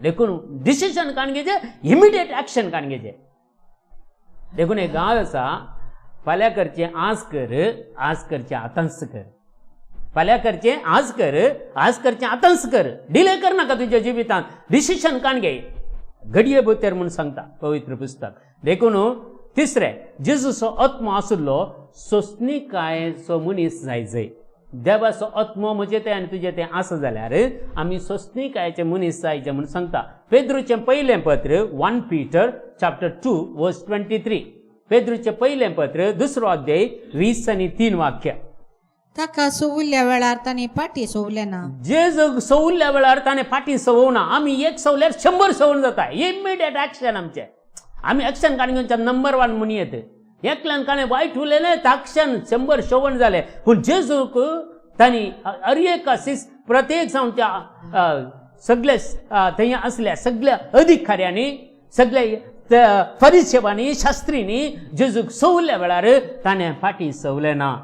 देखून डिसिजन काडून घेवचें, इमिडिएट एक्शन काडून घेवचें. देखून एक गांव आसा, फाल्यां करचें आज कर, आज करचें आतांच कर, फाल्यां करचें आज कर, आज करचें आतांच कर. डिले कर नाका तुज्या जिवितांत. डिसिजन काडून घे. घडये भितर म्हूण सांगता पवित्र पुस्तक. देखून तिसरें, जेजूचो आत्मो आशिल्लो सोंसणीकायेचो मनीस जाय. देवाचो आत्मो म्हजें तें आनी तुजें तें आसा जाल्यार आमी सोंसणीकायेचे मनीस जायचे म्हूण सांगता. पेद्रूचें पयलें पत्र 1 पीटर चॅप्टर 2 वर्स 23. पेद्रूचें पयलें पत्र 2 अध्याय 20 आणि 3 वाक्य. ताका सोवुल्ल्या वेळार ताणें फाटी सोवलें ना. जेजूक सोवुल्ल्या वेळार ताणें फाटीं सवोवना. आमी एक सवल्यार 100 सवून जाता. इमिडिएट एक्शन आमचें. आमी एक्शन काडून घेवच्या नंबर 1 म्हूण येत. एकल्यान काणें वायट उलयलें ताक्षण 100 शोवण जालें. पूण जेजूक तांणी हर एका सिस प्रत्येक जावन त्या सगळे थंय आसल्या सगळ्या अधिकाऱ्यांनी, सगळ्या फरिशेवांनी, शास्त्रींनी जेजूक सवल्या वेळार ताणें फाटीं सवलें ना.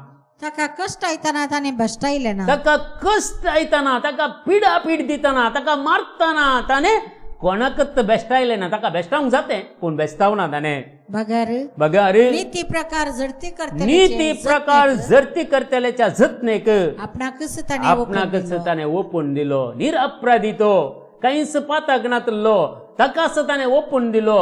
ताका कश्ट आयतना ताणें भश्टायलें ना. ताका कश्ट आयतना, ताका पिडा पीड दितना, ताका मारतना ताणें कोणाकच बेश्टायलें ना. ताका बेश्टावंक जातें पूण बेश्टावना ताणें. बगर बगर नीती प्रकार झडती करतल्याचे नीती प्रकार जतनेक झडती करतल्याच्या जतनेक आपणाकच ताणें ओंपून आपणाकच दिलो. ताणें ओपून दिलो. निरअपराधी तो, कांयच पाताक नातलो, ताकाच ताणें ओपून दिलो.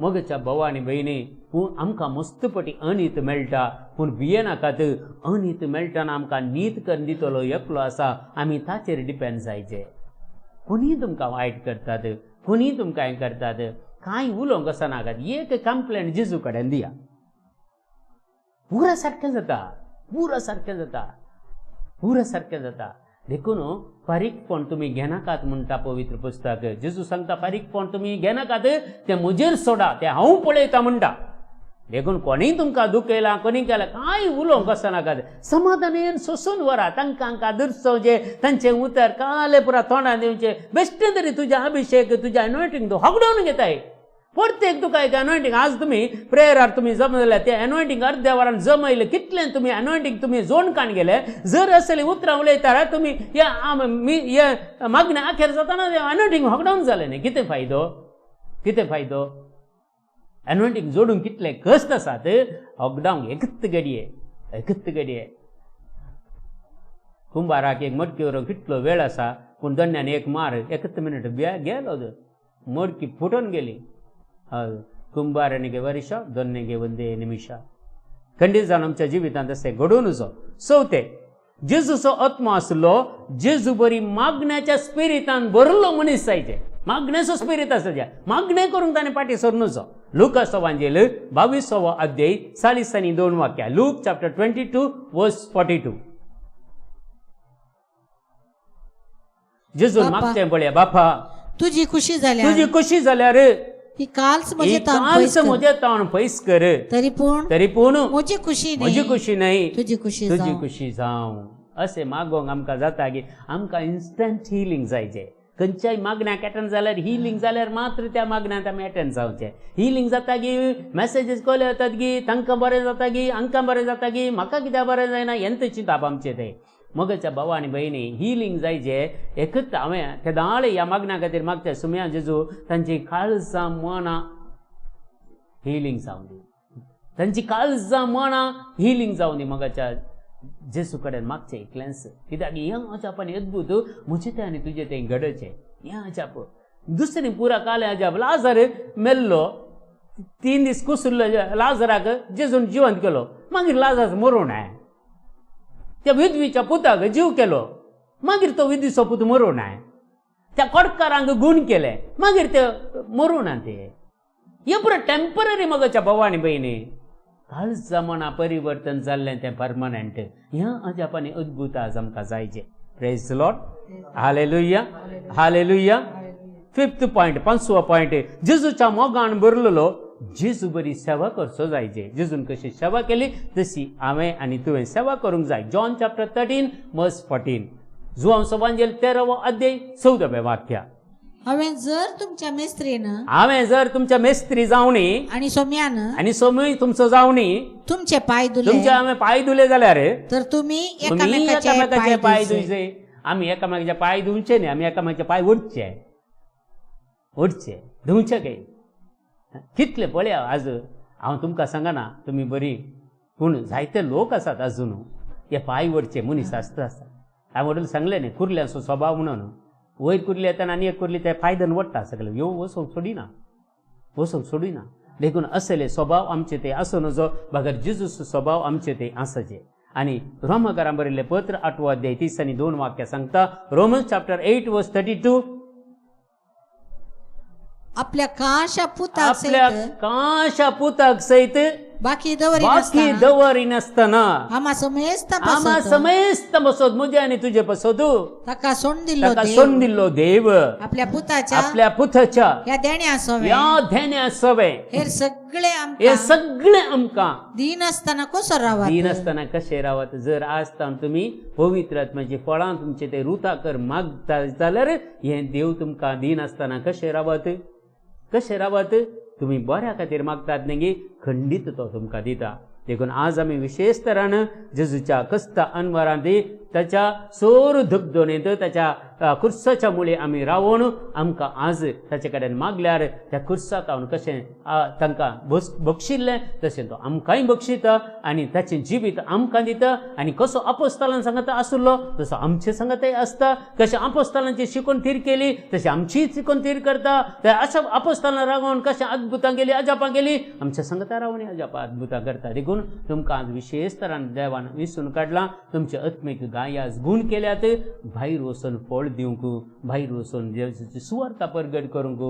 मोगच्या भाव आनी भयणी, पूण आमकां मस्त पटी अनीत मेळटा, पूण भियेनाकात. अनीत मेळटना आमकां नीत करून दितलो एकलो आसा, आमी ताचेर डिपेंड जायचे. कोणीय तुमकां वायट करतात, कोणीय तुमकां हें करतात, कांय उलोवंक वचनाकात. एक कंप्लेन जेजू कडेन दिया, पुरा सारकें जाता, पुरा सारकें जाता, पुरा सारकें जाता. देखून फारीकपण तुमी घेनाकात म्हणटा पवित्र पुस्तक. जेजू सांगता फारीकपण तुमी घेनाकात, तें म्हजेर सोडा, तें हांव पळयता म्हणटा. देखून कोणीय तुमकां दुखयलां, कोणी केलां, कांय उलोवंक वचनाकात. समाधानेन सोसून व्हरा. तांकां हांकां दुरसोवचें, तांचें उतर काले पुरा तोंडान दिवचें. बेश्टें तरी तुज्या अभिशेक, तुज्या एनॉयटींग तूं होगडावन घेताय. प्रत्येक तुका एक एनॉयटींग. आज तुमी प्रेयरार तुमी जमा जाल्यार तें एनॉयटींग अर्द्या वरान जमयलें, कितलें तुमी एनॉयटींग तुमी जोड काण गेले. जर असले उतरां उलयता तुमी, हे मागणें अखेर जाताना एनॉयटींग होगडावन जालें न्ही. कितें फायदो, कितें फायदो? एनॉयटींग जोडूंक कितले कश्ट आसात, होगडावंक एकच घडये, एकच घडये. कुंबाराक एक मटकी व्हरूंक कितलो वेळ आसा, पूण दोन्यान एक मार, एकच मिनट गेलो, मडकी फुटून गेली. हय, कुंबारानिगे वर्ष दोन्नेगे ಒಂದೇ निमिष. खंडीत जावन आमच्या जिवितांत अशें घडोवन. चवथे, जेजूचो आत्मो आसलो जेजू बरी मागण्याच्या स्पिरितान भरलो मनीस जायचे. मागण्याचो स्पिरीत आसा, मागणें करूंक ताणें फाटीं सरुनचो. लुकास वांजेल 22वो अध्याय 42 वाक्या. लूक चॅप्टर 22 वर्स 42. जेजून बापा. मागचें पळया, बापा, तुजी खुशी जाल्यार तुजी खुशी जाल्यार ही काल्स म्हजे ही ताण काल्स पयस कर. म्हजें ताण पयस कर. तरी पूण तरी पूण म्हजी खुशी म्हजी न्ही, खुशी न्हय, तुजी खुशी तुजी जावं. खुशी जावं. अशें मागोंक आमकां जाता की आमकां इन्स्टंट हिलींग जायचें. खंयच्याय मागण्याक एटंड जाल्यार, हिलींग जाल्यार मात्र त्या मागण्यांत आमी एटंड जावचें. हिलींग जाता की मॅसेजीस कॉल येतात की तांकां बरें जाता की हांकां बरें जाता की म्हाका कित्याक बरें जायना, हें चिंताप आमचें तें. मोगाच्या भावा आनी भयणी, हिलींग जायचें एकच हांवें तेदाळे ह्या मागण्या खातीर मागचें, सुमया जेजू तांची काळजां मनां हिलींग जावं दी, तांची काळजां मनां हिलींग जावं दी. मोगाच्या जेजू कडेन मागचें इतलेंच, कित्याक हें अजाप आनी अद्भुत म्हजें तें आनी तुजें तें घडचें. हें अजाप दुसरें पुरा कालें अजाप. लाजर मेल्लो, 3 दीस कुसुल्लो लाजराक जेजून जिवंत केलो, मागीर लाजर मरूं ना. त्या विधवीच्या पुताक जीव केलो, मागीर तो विधवीचो पूत मरूं ना. त्या कोटकारांक गूण केले, मागीर ते मरूं ना. ते हे पुरो टेंपररी. मोगाच्या भावा आनी भयणी, काळजा मना परिवर्तन जाल्लें तें परमनंट. ह्या अजाप आनी अद्भुत आज आमकां जायचें. Praise Lord, hallelujah, hallelujah. Fifth point, पांचवो पॉयंट, जेजूच्या मोगान भरलेलो जेजू बरी सेवा करचो जायचे. जेजून कशी सेवा केली तशी हांवें आनी तुवें सेवा करूंक जाय. जॉन चॅप्टर 13 वर्स 14. जुवांव सवांजेल 13वो अध्याय 14वें वाक्य. हांवें जर तुमच्या मेस्त्रीन हांवें जर तुमच्या मेस्त्री जावणी आनी सोम्यान आनी सोमय तुमचो जावणी तुमचे पांय धुले, तुमचे हांवें पांय धुले जाल्यार तर तुमी तुमी एकामेकाचे एकामेकाचे पांय पांय धुवचे. धुवचे. आमी एकामेकाचे पांय धुवचे न्ही, आमी एकामेकाचे पांय ओडचे, ओडचे, धुवचे काय कितले पळया. आज हांव तुमकां सांगना, तुमी बरी, पूण जायते लोक आसात अजून हे पांय ओडचे मनीस आसता आसता. हांवें वडील सांगलें न्ही, कुर्ल्यांचो स्वभाव म्हणून वयर कुर्ली येतना आनी एक कुर्ली ते पांय धरून ओडटा सगळे, ह्यो वचूंक सोडिना. वचूंक सोडिना. देखून असले स्वभाव आमचे ते आसूं नजो, बगर जेजूचो स्वभाव आमचे ते आसाचे. आनी रोमकारां बरयल्लें पत्र 8वो अध्याय 32 वाक्यां सांगता, Romans chapter 8 verse 32, आपल्या काशा पुताक आपल्या सहित काशा पुताक सयत बाकी दवरी बाकी दवरिनासतना आमा समेस्त आमा पासत समेस्त बसोत म्हजे आनी तुजे पासत ताका सोंड दिल्लो ताका देव सोंड दिल्लो देव आपल्या पुताच्या आपल्या पुताच्या ह्या देण्या सवे ह्या ध्यान्या सवे हेर सगळे हे आमकां सगळे आमकां दिनासतना कसो रावात? दिनासतना कशें रावत? जर आज तावन तुमी पवित्र आत्म्याची फळां तुमचे ते रुताकर मागता जाल्यार हें देव तुमकां दिनासतना कशें रावत? कशें रावत? तुमी बऱ्या खातीर मागतात न्ही, खंडीत तो तुमकां दिता. देखून आज आमी विशेश तरान जेजूच्या कस्ता अनवरांत ताच्या सोर धबधोनेंत ताच्या खुर्साच्या मुळे आमी रावून आमकां आज ताचे कडेन मागल्यार त्या खुर्साक हांव कशें तांकां बक्षिल्लें तशें तो आमकांय बक्षिता आनी ताचें जिवीत आमकां दिता. आनी कसो आपोस्तालान सांगता आसलो तसो आमचे सांगताय आसता. कशें आपोस्तालांची शिकून थीर केली तशें आमचीय शिकून थीर करता. त्या अशा आपोस्तालान रावून कशें अद्भुतां केली अजापां केली आमच्या सांगता रावून अजापां अद्भुतां करता. देखून तुमकां आज विशेश तरान देवान विसून काडलां, तुमचे आत्मीक गायास गूण केल्यात, भायर वचून फळ दिवंक, भायर वचून देवाची सुवार्ता परगट करूंक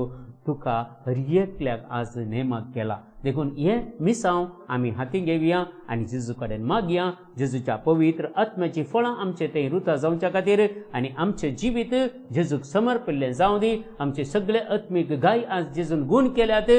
तुका हर एकल्याक आज नेमाक केला. देखून हें मिसांव आमी हाती घेवया आनी जेजू कडेन मागया, जेजूच्या पवित्र आत्म्याची फळां आमचे थंय रुता जावच्या खातीर आनी आमचें जिवीत जेजूक समर्पिल्लें जावं दी. आमचे सगळे आत्मीक गाय आज जेजून गूण केल्यात,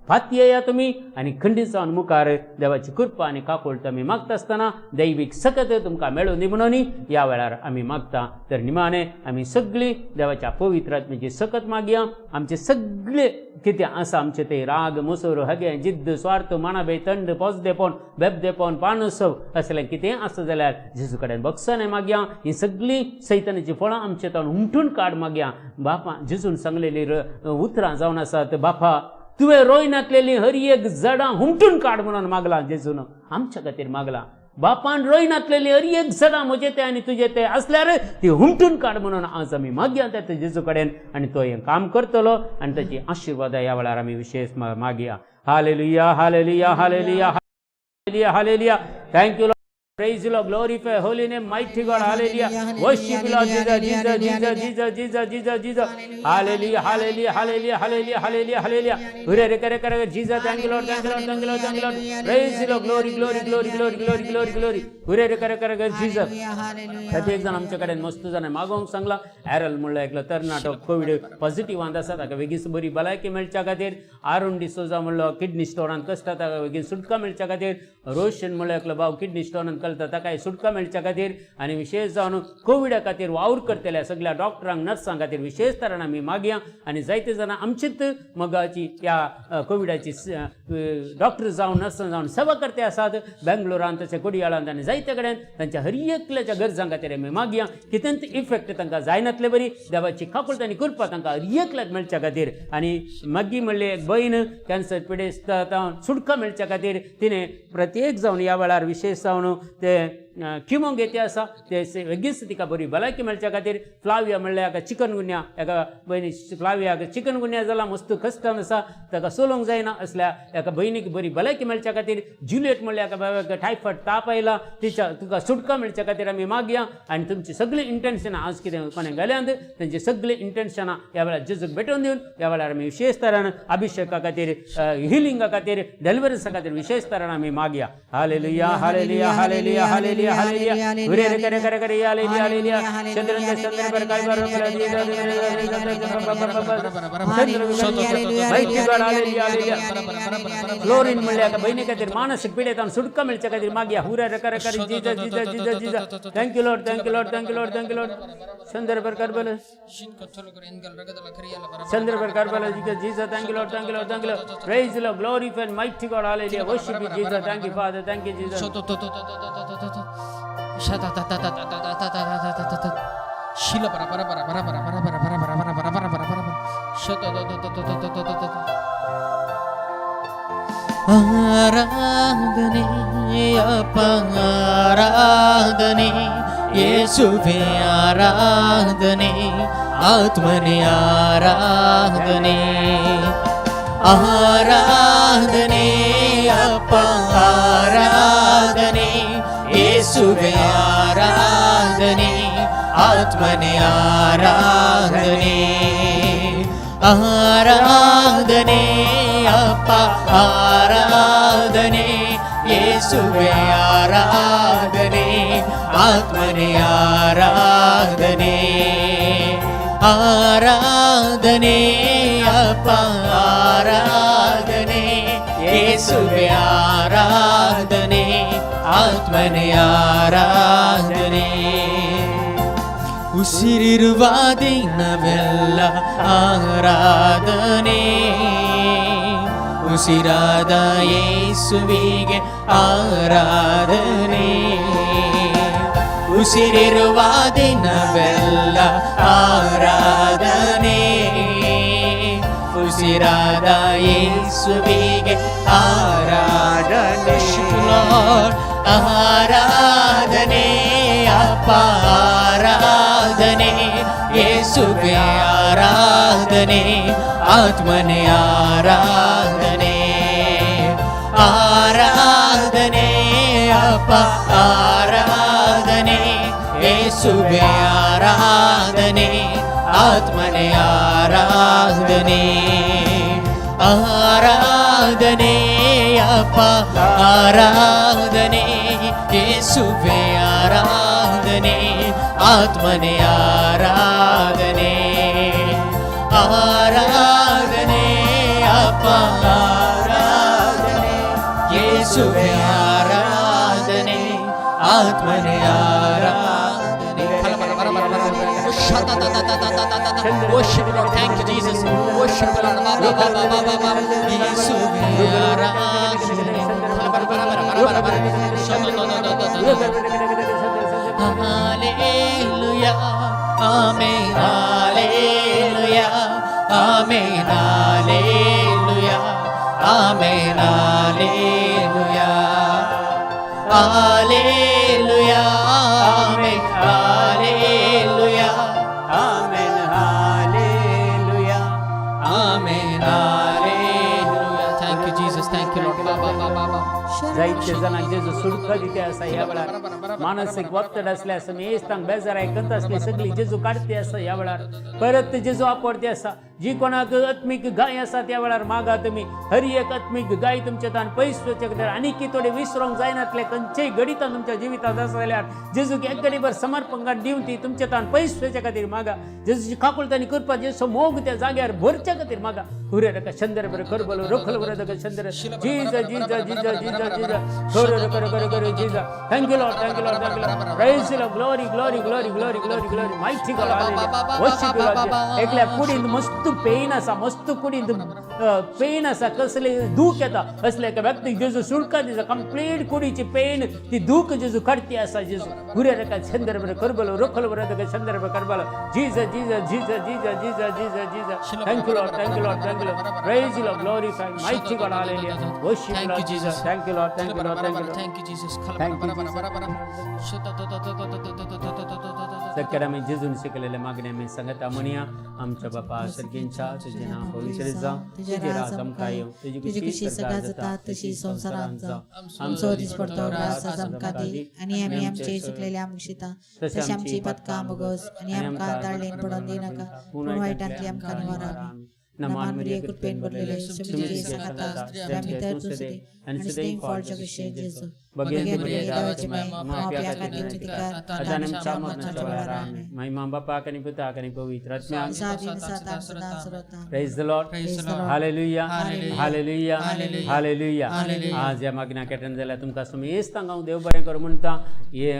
फातयेया तुमी आनी खंडीत जावन मुखार देवाची कृपा आनी काकुळट आमी मागता आसतना दैवीक सकत तुमकां मेळूं दी म्हणून ह्या वेळार आमी मागता. तर निमाणें आमी सगळीं देवाच्या पवित्र आत्म्याची सकत मागया. आमचे सगळे कितें आसा आमचे ते राग मुसर हगे जिद्द स्वार्थ माणाबे तंड पोजदेपण बेबदेपण पानसव असलें कितें आसा जाल्यार जेजू कडेन बक्षाने मागया. ही सगळीं सैतानाची फळां आमचे तावन हुमटून काड मागया. बापा जेजून सांगलेली उतरां जावन आसात, बापा तुवें रोयनातलेली हर एक जडां हुमटून काड म्हणून मागलां जेजून आमच्या खातीर मागलां. बापान रोयनातलेली हर एक जडां म्हजे ते आनी तुजे ते आसल्यार ती हुमटून काड म्हणून आज आमी मागया त्या जेजू कडेन आनी तो हें काम करतलो आनी ताची आशिर्वादां ह्या वेळार आमी विशेश मागया. Hallelujah hallelujah hallelujah hallelujah hallelujah. Thank you Lord, praise you Lord, glorify holy name, mighty God. Hallelujah, worship you Lord Jesus, Jesus, Jesus, Jesus, Jesus, Jesus, Jesus. Hallelujah hallelujah hallelujah hallelujah hallelujah hallelujah. Hurray रे करे करे Jesus. Thank you Lord, thank you Lord, thank you Lord, thank you Lord. Praise you Lord, glory glory glory glory glory glory glory. Hurray रे करे करे Jesus. प्रत्येक जण आमचे कडेन मस्त जाणें मागोवंक सांगलां. एरल म्हणल्यार एकलो तरणाटो कोवीड पॉझिटिव्हांत आसा, ताका बेगीन बरी भलायकी मेळच्या खातीर. आरुण डिसोजा म्हणलो किडनी स्टोनांत कश्ट ताका बेगीन सुटका मेळच्या खातीर. रोशन म्हणलो एकलो भाव किडनी स्टोनांत कळटा ताका सुटका मेळच्या खातीर. आनी विशेश जावन कोविडा खातीर वावर करतल्या सगळ्या डॉक्टरांक नर्सां खातीर विशेश तरान आमी मागया. आनी जायते जाणां आमचीच मगाची ह्या कोविडाची डॉक्टर जावन नर्सां जावन सेवा करते आसात बेंगलोरांत तशें कोडियाळांत आनी जायते कडेन तांच्या हर एकल्याच्या गरजां खातीर आमी मागया. कितेंच इफेक्ट तांकां जायनातले बरी देवाची काकुळट आनी कृपा तांकां हर एकल्याक मेळच्या खातीर. आनी मागीर म्हणलें एक बयण कॅन्सर पिडेस्त सुटका मेळच्या खातीर तिणें प्रत्येक जावन ह्या वेळार विशेश जावन ते किमो घेते आसा ते बेगीच तिका बरी भलायकी मेळच्या खातीर. फ्लाविया म्हणल्यार एका चिकन गुन्या एका भयणी फ्लावियाक चिकन गुन्या जाला मस्त कश्टान आसा ताका सोलोवंक जायना असल्या एका भयणीक बरी भलायकी मेळच्या खातीर. जुलियट म्हणल्यार एका बाबाक टायफॉयड ताप आयला तिच्या तुका सुटका मेळच्या खातीर आमी मागया. आनी तुमची सगळीं इंटेन्शनां आज कितें कोणें गेल्यांत तेंची सगळीं इंटेन्शनां ह्या वेळार जेजूक भेटोवन दिवन ह्या वेळार आमी विशेश तरान अभिषेका खातीर हिलिंगा खातीर डेलिवरन्सा खातीर विशेश तरान आमी मागया. Hallelujah hallelujah hallelujah hallelujah hallelujah. Hurray रे करे करे करे हालेलुया हालेलुया. चंद्र चंद्र पर काय बरो क्लोरीन म्हणल्यार भयणी खातीर मानसीक पिडेतान सुटका मेळच्या खातीर मागया. हुरे रे करे करे Jesus Jesus Jesus Jesus. Thank you Lord, thank you Lord, thank you Lord, thank you Lord. Chandra पर कर बोले चंद्र पर कर बोले Jesus. Thank you Lord, thank you Lord, thank you Lord. Praise Lord, glorify mighty God. Hallelujah, worship you Jesus. Thank you Father, thank you Jesus. ಆರಾಧನೆ ಅಪ್ಪ ಆರಾಧನೆ ಯೇಸುವೆ ಆರಾಧನೆ ಆತ್ಮನೆ ಆರಾಧನೆ ಆರಾಧನೆ ಅಪ್ಪ ಆರಾಧನೆ, ಯೇಸುವೆ ಆರಾಧನೆ, ಆತ್ಮನೆ ಆರಾಧನೆ. ಆರಾಧನೆ ಅಪ್ಪ ಆರಾಧನೆ, ಯೇಸುವೆ ಆರಾಧನೆ, ಆತ್ಮನೆ ಆರಾಧನೆ. ಆರಾಧನೆ ಅಪ್ಪ ಆರಾಧನೆ, ಯೇಸುವೆ ಆರಾಧನೆ, ಆತ್ಮನೆ ಆರಾಧನೆ. ಉಸಿರಿರುವ ದಿನವೆಲ್ಲ ಆರಾಧನೆ, ಉಸಿರಾದ ಯೇಸುವಿಗೆ ಆರಾಧನೆ. ಉಸಿರಿರುವ ದಿನವೆಲ್ಲ ಆರಾಧನೆ, ಉಸಿರಾದ ಯೇಸುವಿಗೆ ಆರಾಧನೆ. Lord. ಆರಾಧನೆ ಅಪ್ಪ ಆರಾಧನೆ, ಯೇಸುವೆ ಆರಾಧನೆ, ಆತ್ಮನೆ ಆರಾಧನೆ. ಆರಾಧನೆ ಅಪ್ಪ ಆರಾಧನೆ, ಯೇಸುವೆ ಆರಾಧನೆ, ಆತ್ಮನೆ ಆರಾಧನೆ. ಆರಾಧನೆ ಅಪ್ಪ ಆರಾಧನೆ, ಯೇಸುವೆ ಆರಾಧನೆ, ಆತ್ಮನೆ ಆರಾಧನೆ. ಆರಾಧನೆ ಅಪ್ಪ ಆರಾಧನೆ, ಯೇಸುವೆ ಆರಾಧನೆ, ಆತ್ಮನೆ ಆರಾಧನೆ. Worship Lord, thank you Jesus. Worship Lord. Ba ba ba ba ba ba. ಯೇಸುವೆ ಆರಾಧನೆ. ಬರ ಬರ ಬರ ಬರ ಬರ ಬರ. Hallelujah. Amen. Hallelujah. Amen. Hallelujah. Amen. Hallelujah. Hallelujah. Amen. Hallelujah. Amen, hallelujah. Amen. Hallelujah. Thank you, Jesus. Thank you, Lord. Ba ba ba ba ba. जायते जाणांक जेजू सुडका दिते आसा. ह्या वेळार मानसीक वक्तड असले आसा, मेस्तांक बेजाराय कंत असली सगळी जेजू काडते आसा. ह्या वेळार परत जेजू आपडते आसा. जी कोणाक आत्मीक गाय आसा, त्या वेळार मागा तुमी. हर एक आत्मीक गाय तुमच्या तान पयस वचचे खातीर, आनीक थोडे विसरोंक जायनातले खंयचेय घडितां तुमच्या जिवितांत आसा जाल्यार जेजूक एक घडीभर समर्पण दिवन ती तुमच्या तान पयस वचचे खातीर मागा. जेजूची काकुळट आनी कृपा, जेजूचो मोग त्या जाग्यार भरच्या खातीर मागा. हुरे रका चंद्र बर करबलो रखल बर रका चंद्र. जीज जीज जीज जीज जीज कर कर कर कर जीज. Thank you Lord, thank you Lord, thank you Lord. Praise Lord. Glory, glory, glory, glory, glory, glory. Mighty God, hallelujah. Worship you Lord. एकल्या कुडींत मस्त पेन आसा, मस्त कुडींत पेन आसा, कसले दूख येता असले एका व्यक्तीक जेजू सुटका दिता. कंप्लीट कुडीची पेन, ती दूख जेजू काडती आसा. जेजू हुरे रका चंद्र बर करबलो रखल बर रका चंद्र बर करबलो. जीज जीज जीज जीज जीज जीज जीज. Thank you Lord, thank you Lord, thank you Lord. Praise Lord. Glorify mighty God, hallelujah. Worship Thank you, Lord. Jesus. Thank you Lord, thank you Lord, thank you Lord. Thank you, Jesus. Thank you, Jesus. सक्यार आमी जेजून शिकलेले मागणे आमी सांगता. म्हणया, आमच्या बापा सर्गेंच्या, तुजें नांव पवित्र जावं, तुजें राज आमकां येवं, तुजी तुजी खुशी स्वर्गात जाता तशी संवसारांत जावं. आमचो दिसपडतो ग्रास आज आमकां दी आनी आमी आमचे चुकलेले मुक्षिता तशी आमची पातकां भोगोस आनी आमकां ताळलेन पडोवन दिनाका, पूण वायटांतली आमकां निवार. नमान मरिये, कृपेन भरलेले, तुमची सांगाता, स्त्रियां भितर तूं सुदें आनी सुदें फळ जगशे जेजू. बगेन मरिये, देवाची माय, पाप्या खातीर विनंती कर, आतां आनी आमच्या मरणाच्या वेळार. आमेन. महिमा बापाक आनी पुताक आनी पवित्र आत्म्याक. सादी साता सदा सर्वता. Praise the Lord. Hallelujah, hallelujah, hallelujah. आज ह्या मागण्या अटेंड जाल्यार तुमकां समेस्तांक हांव देव बरें करूं म्हणटा. हे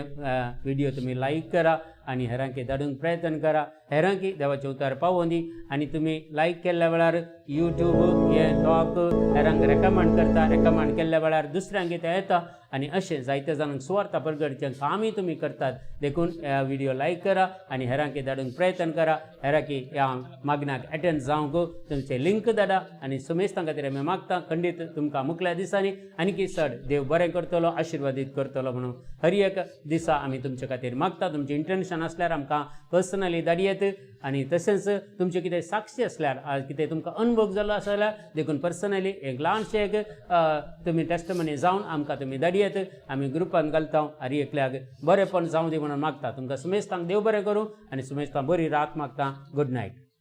व्हिडिओ तुमी लायक करा आनी हेरांकी धाडूंक प्रयत्न करा. हेरांकी देवाचें उतार पावों दी. आनी तुमी लायक केल्ल्या वेळार यूट्यूब हे टॉक हेरांक रेकमेंड करता. रेकमेंड केल्ल्या वेळार दुसऱ्यांक तें येता आनी अशें जायते जाणांक सुवार्ता परगटचें कामय तुमी करतात. देखून व्हिडिओ लायक करा आनी हेरांकी धाडूंक प्रयत्न करा. हेरांकी ह्या मागण्याक एटेंड जावंक तुमचे लिंक धाडा आनी समेस्तां खातीर आमी मागता. खंडीत तुमकां मुखल्या दिसांनी आनीकी चड देव बरें करतलो, आशिर्वादीत करतलो म्हणून हर एक दिसा आमी तुमचे खातीर मागता. तुमचें इंटेन्शन आसल्यार आमकां पर्सनली धाडयेत. आनी तशेंच तुमचें कितें साक्षी आसल्यार आज कितें तुमकां अनुभव जाल्लो आसा जाल्यार देखून पर्सनली एक ल्हानशें एक तुमी टेस्टमनी जावन आमकां तुमी धाडयेत, आमी ग्रुपान घालता. आनी एकल्याक बरेंपण जावं दी म्हणून मागता. तुमकां सुमेस्तांक देव बरें करूं आनी सुमेस्तांक बरी रात मागता. Good night.